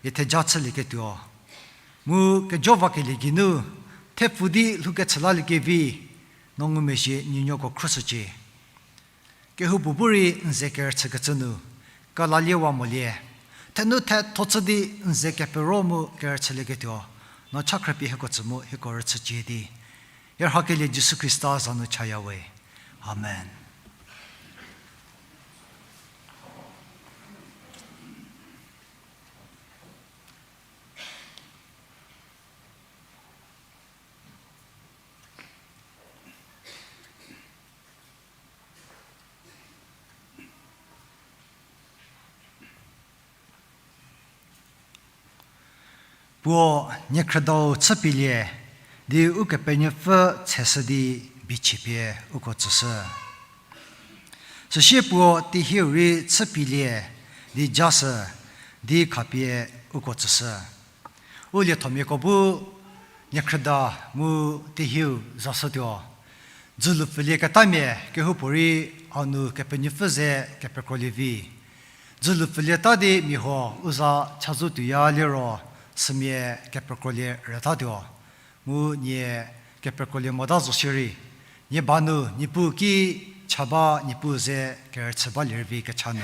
hie theja chülieketuo. Mu kejo vakelie geinu, thepfu di lhoukechü laliekevi, no ngumezhie n nuonuoko khrüshücie. Kehoupuo bu rei n ze kerüchükecü nu, kelaliewa molie. Thenou thetho chü di n ze kepero mu kerüchülieketuo. No cha khrüpie hieko tsü mu hieko rüchücie di, hie rhakelie Jisu Khrista za nu chaya we. Amen. Puo niekhrüdau chüpielie, di Ukepenuopfü tseshü di bichipie uko tsüshü. Süsie puo teihieu rei chüpielie, di jashü, di khapie uko tsüshü. U liethomiako bu niekhrüda mu teihieu zashütuo. Dzülu pfülie ketamia kehoupuorei a nu Kepenuopfü ze kepekrolie vi. Dzülu pfülieta di mia huo u za chazou tuoya liro sümia kepekrolie rütatuo. Mu nie kepekrolie mota zo shierei, nie ba nu Niepuu ki cha ba, Niepuu ze kerüchü balie rüvi kecha nu.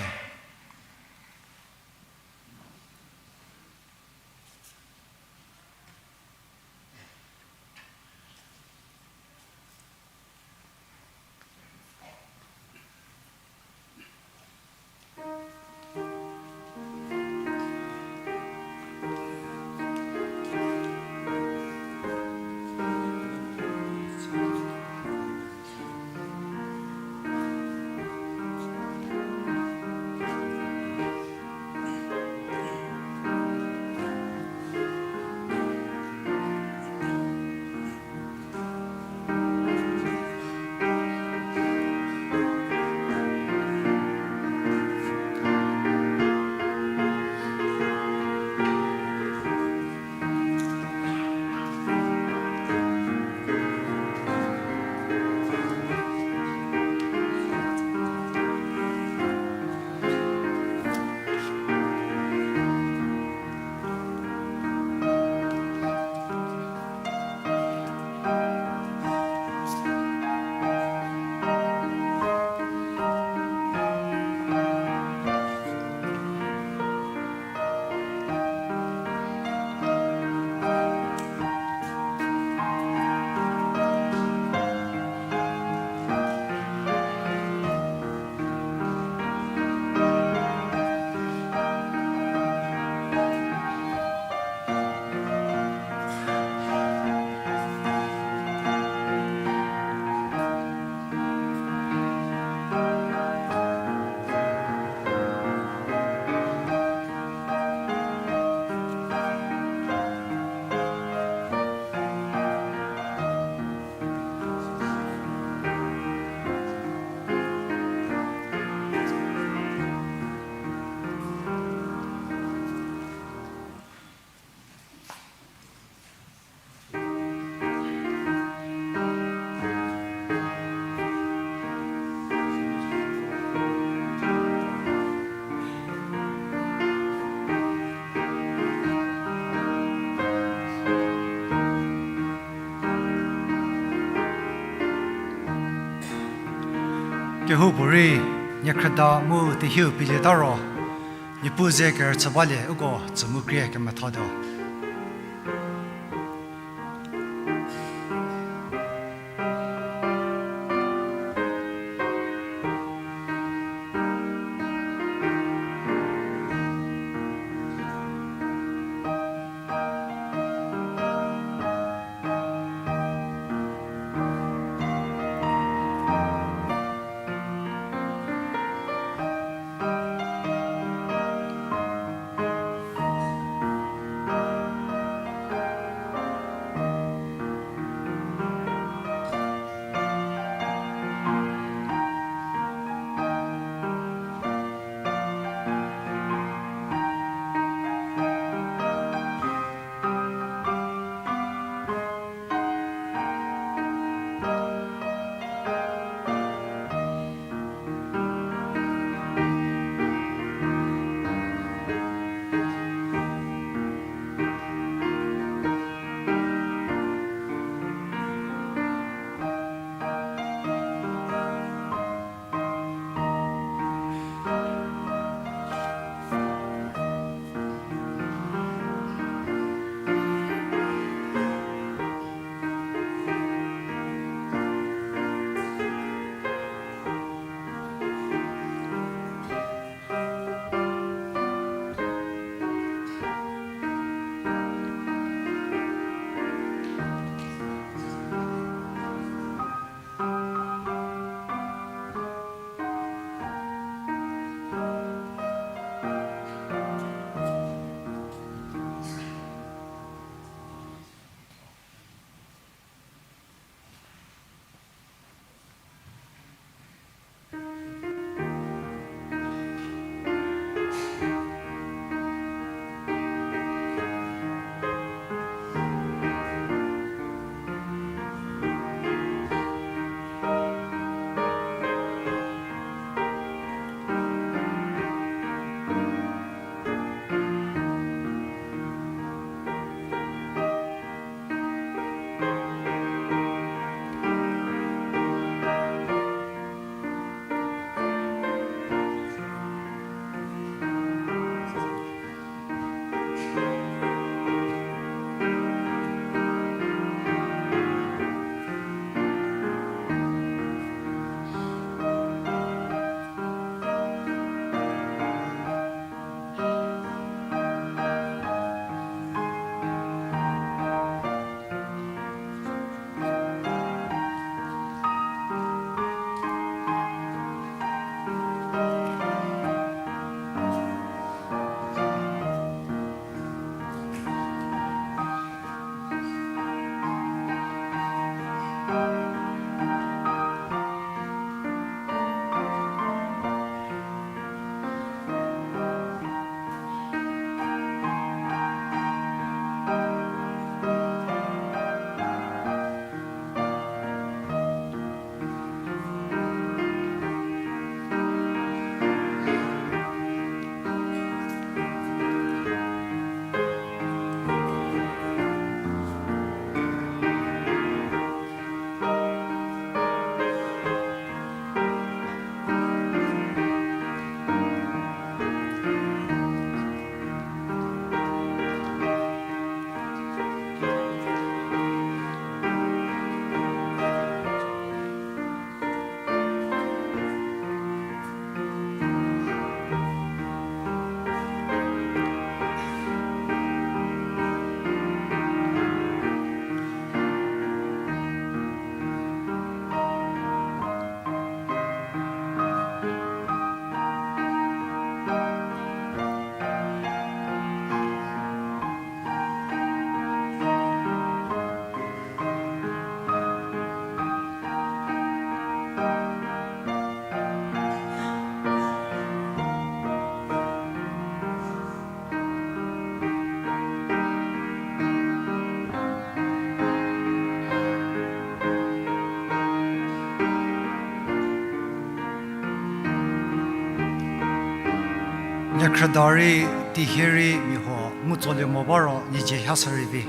Kehoupuorei niekhrüda mu tehieu pielieta ro, Niepuu ze kerüchü balie uko tsü mu krie kemethatuo. Niekhrüda rei, teihe rei mia huo ngu tsolie mo ba ro, nie dzie ha shü rei vi.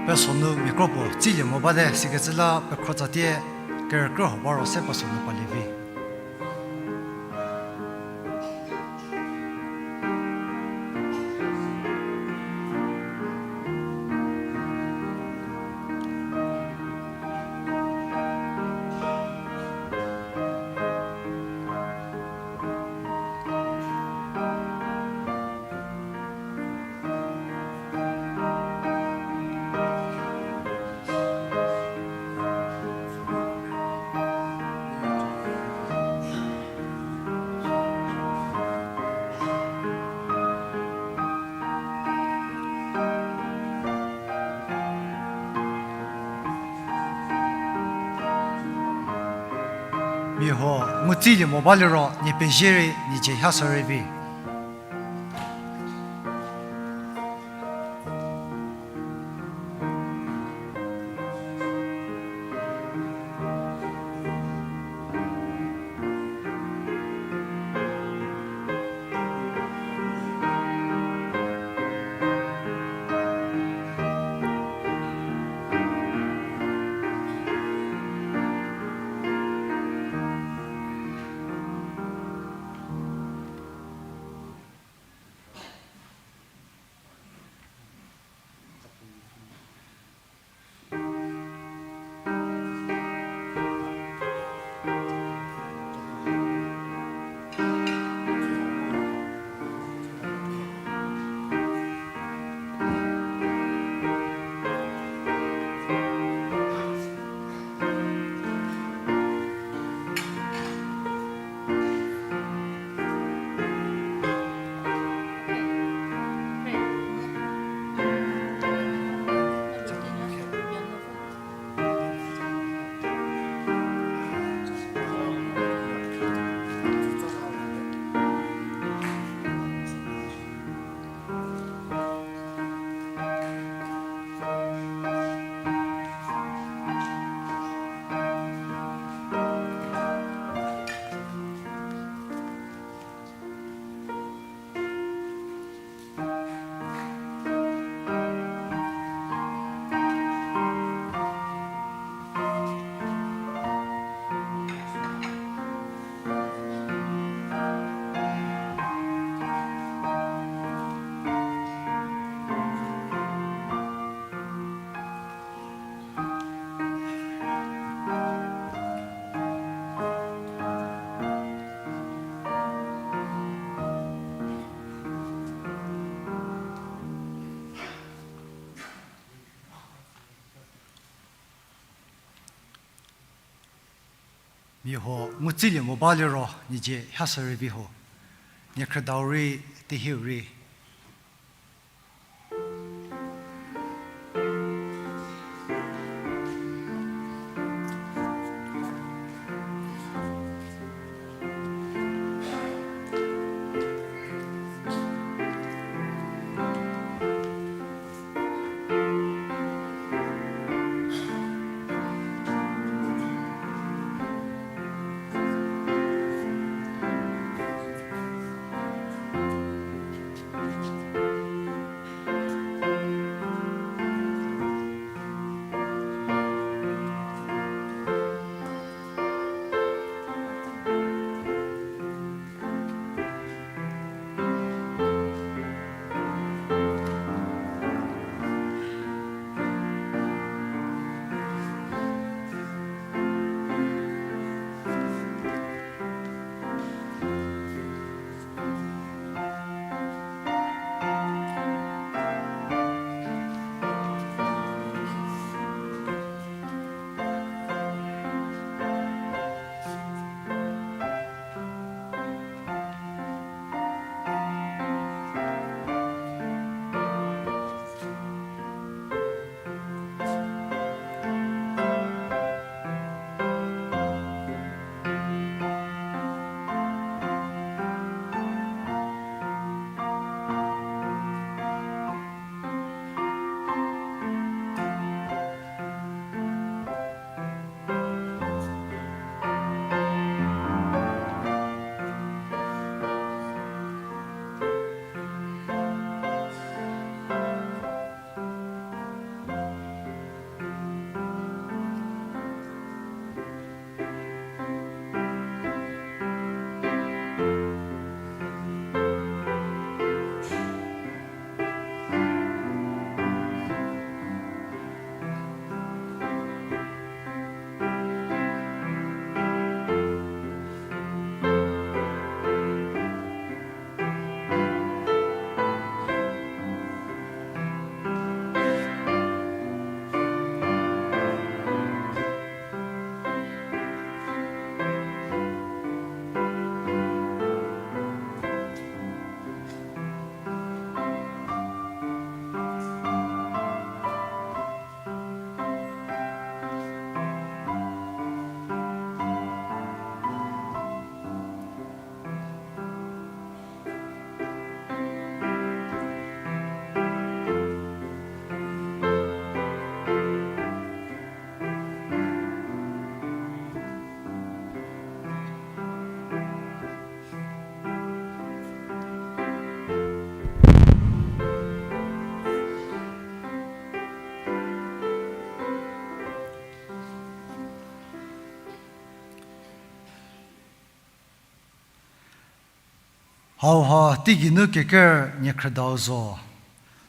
Pesonu mia kropuo tsilie mo bate, sikecü la pekhro tsatie kerükrü ho ba ro se pesonu palie vi. Mia huo ngutsilie mo baliro, nie pezie rei, nie dzie hashü rei vi. Mia huo ngutsilie mo baliro, nie dzie hashü rei vi ho. Nie khrüdau rei tehiu rei. Hauha teigei nu keker niekhrüdau zo,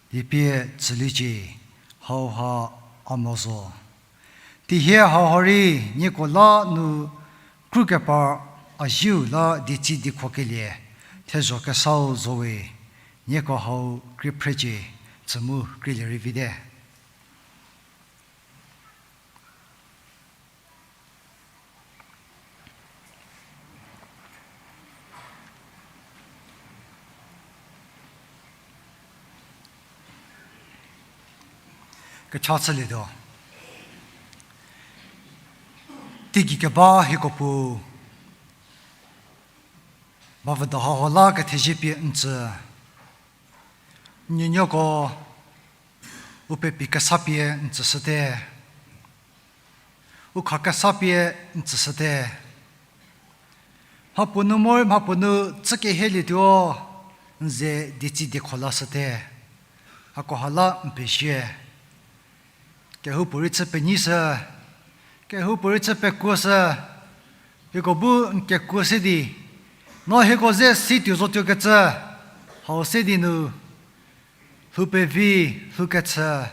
di pie tsüliecie, hauha a mo zo. Tihie hauha rei nieko la nu krukepar a zieu la dietsi diekhokelie thezho kesau zo we, nieko hau krie phrecie, tsü mu krielie rei vite. Kecha chülietuo. Teigei keba hieko Pu, ba vüdo hauha la kethezie pie n tsü. N nuonuoko u pepi kesa pie n tsüshüte. U kha kesa pie n tsüshüte. Mhapuo nu morei mhapuo nu chü kehielietuo, n ze dietsi diekho lashüte. Hakoha la n pezie. Kehoupuorei chü penyishü, kehoupuorei chü pekuoshü, hieko bu n kekuo se di, no hieko ze situo zotuokecü, hau se di nu, lhou pevi, lhou kechü,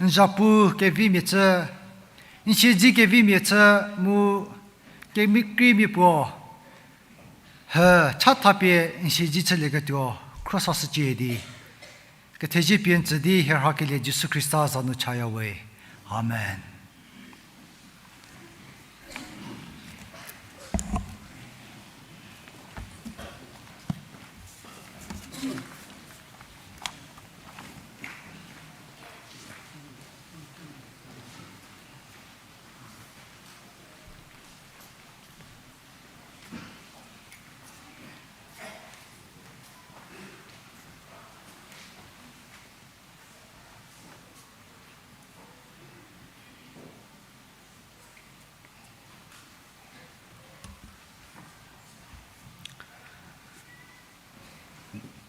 n zapu kevimia chü, n siedzi kevimia chü, mu kemikreimia puo, hü, chathapie n siedzi chülieketuo khro sashücie di, kethezie pie n tsü di hie rhakelie Jisu Khrista za nu chaya we. Amen.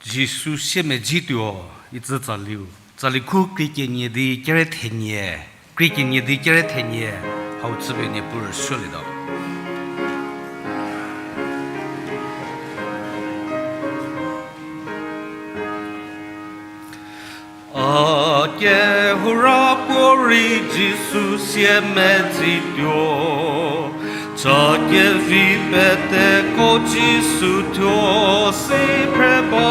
Jisu siemedzituo, itsü tsaliu. Tsali khu krie kenie di kere thenie, krie kenie di kere thenie, hau chüpie Niepuu rüsuolietuo. A kehoura puorei Jisu siemedzituo, cha kevi peteko Jisu thuo si phre ba.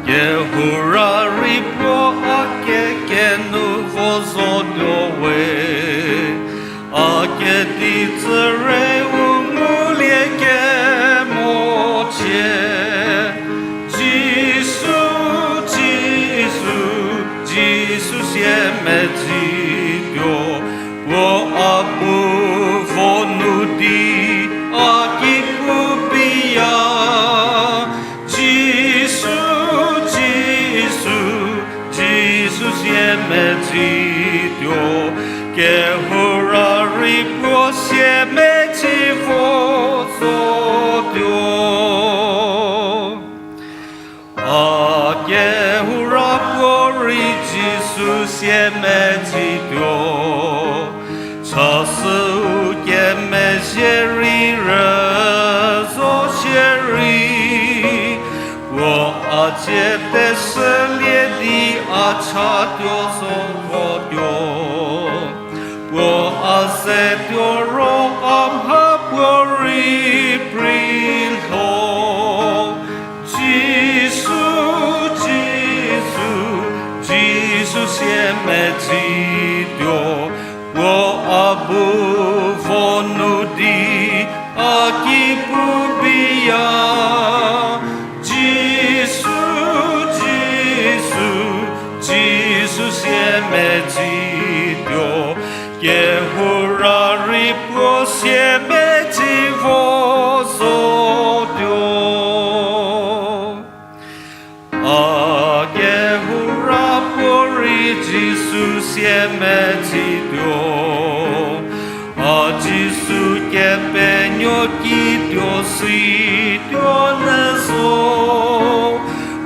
Kehoura rei puo a kekenu vo zotuo we. A kedi tsüre u ngulie kemo chie. Jisu, Jisu, Jisu siemedzituo, puo a bu vo nu di a ki pu piya. Jisu, Jisu, Jisu siemedzituo, kehoura rei puo siemedzi vo zotuo. A kehoura puorei Jisu siemedzituo, chasüu kemezhie rei rüzo shierei, puo a cie tesülie di a chatuo zo votuo. Puo a zetuo ro a mha puorei prei lho. Jisu, Jisu, Jisu siemedzituo, puo a bu vo nu di a ki pu piya. Jisu, Jisu, Jisu siemedzituo, kehoura rei puo siemedzi vo zotuo. A kehoura puorei Jisu siemedzituo, a Jisu kepenuo kituo situo nyü zo.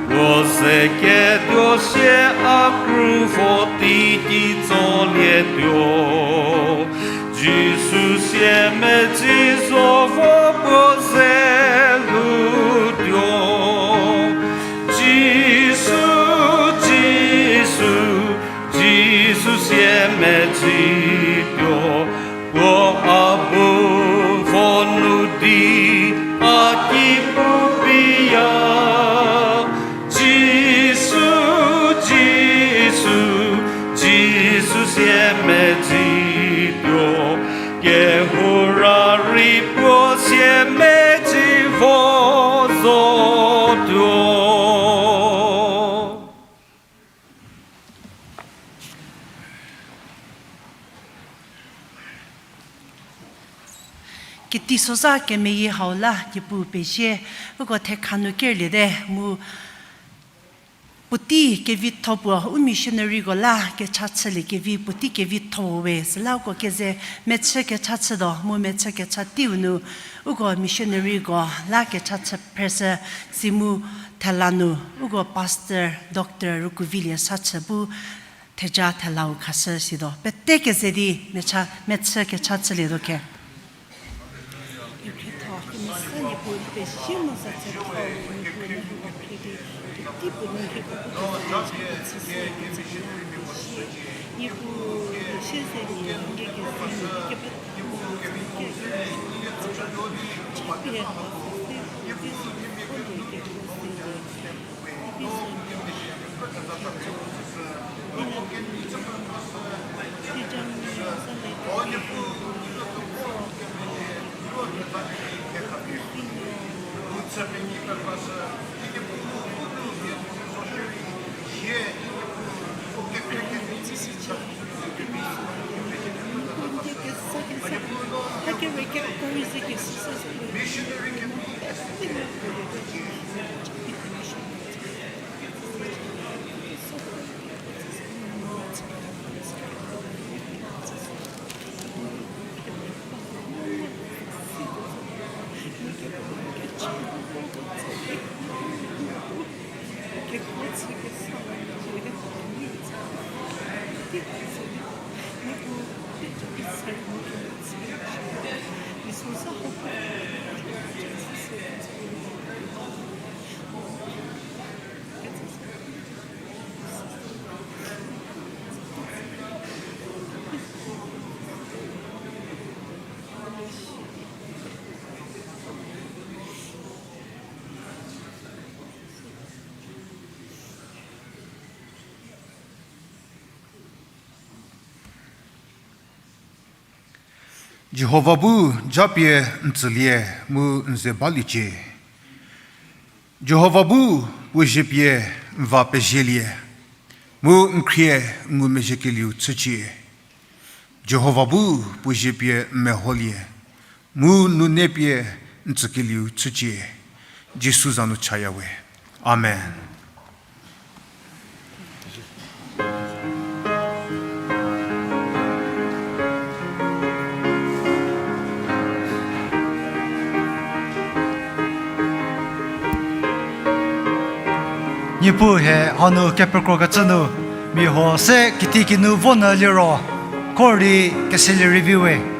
Puo ze ketuo sie a kru vo teiki tsolietuo. Jisu siemedzi zo vo puo ze lutuo. Jisu siemedzituo, puo a bu vo nu di a ki pu piya. Jisu, Jisu, Jisu siemedzituo, kehou ra rei puo siemedzi vo zotuo. Kitisoza kemeyie hau la Niepuu pezie, uko thekha nu kerliete mu puotei kevitho puo u missionaryko la kecha chüliekevi puotei kevitho we, süla uko keze mechü kecha chütuo mu mechü kecha teiu nu uko missionaryko la kecha chü phreshü, si mu thela nu uko pastor Doctor Rukuvilie sa chü bu theja thelau khashü situo. Pete keze di mechü kecha chülietuo khe. Kekhrietho kemesa Niepuu pezie mu za chü thau Niepuu Niepuu khrie di, kedipuo nu hieko bu keze chüshü kecü la pezie. Niepuu pezie ze nie nge keze nie keba Jihova bu japie n tsülie mu n ze baliecie. Jihova bu puo zie pie n va pezielie, mu n khrie ngumezhiekelieu chücie. Jihova bu puo zie pie n meholie, mu nune pie n tsükelieu chücie. Jisu za nu chaya we. Amen. Niepuu hie hanu kepekrokecü nu, mia huo se kitiekinu vo nyü liro, kho rei keselie rei vi we.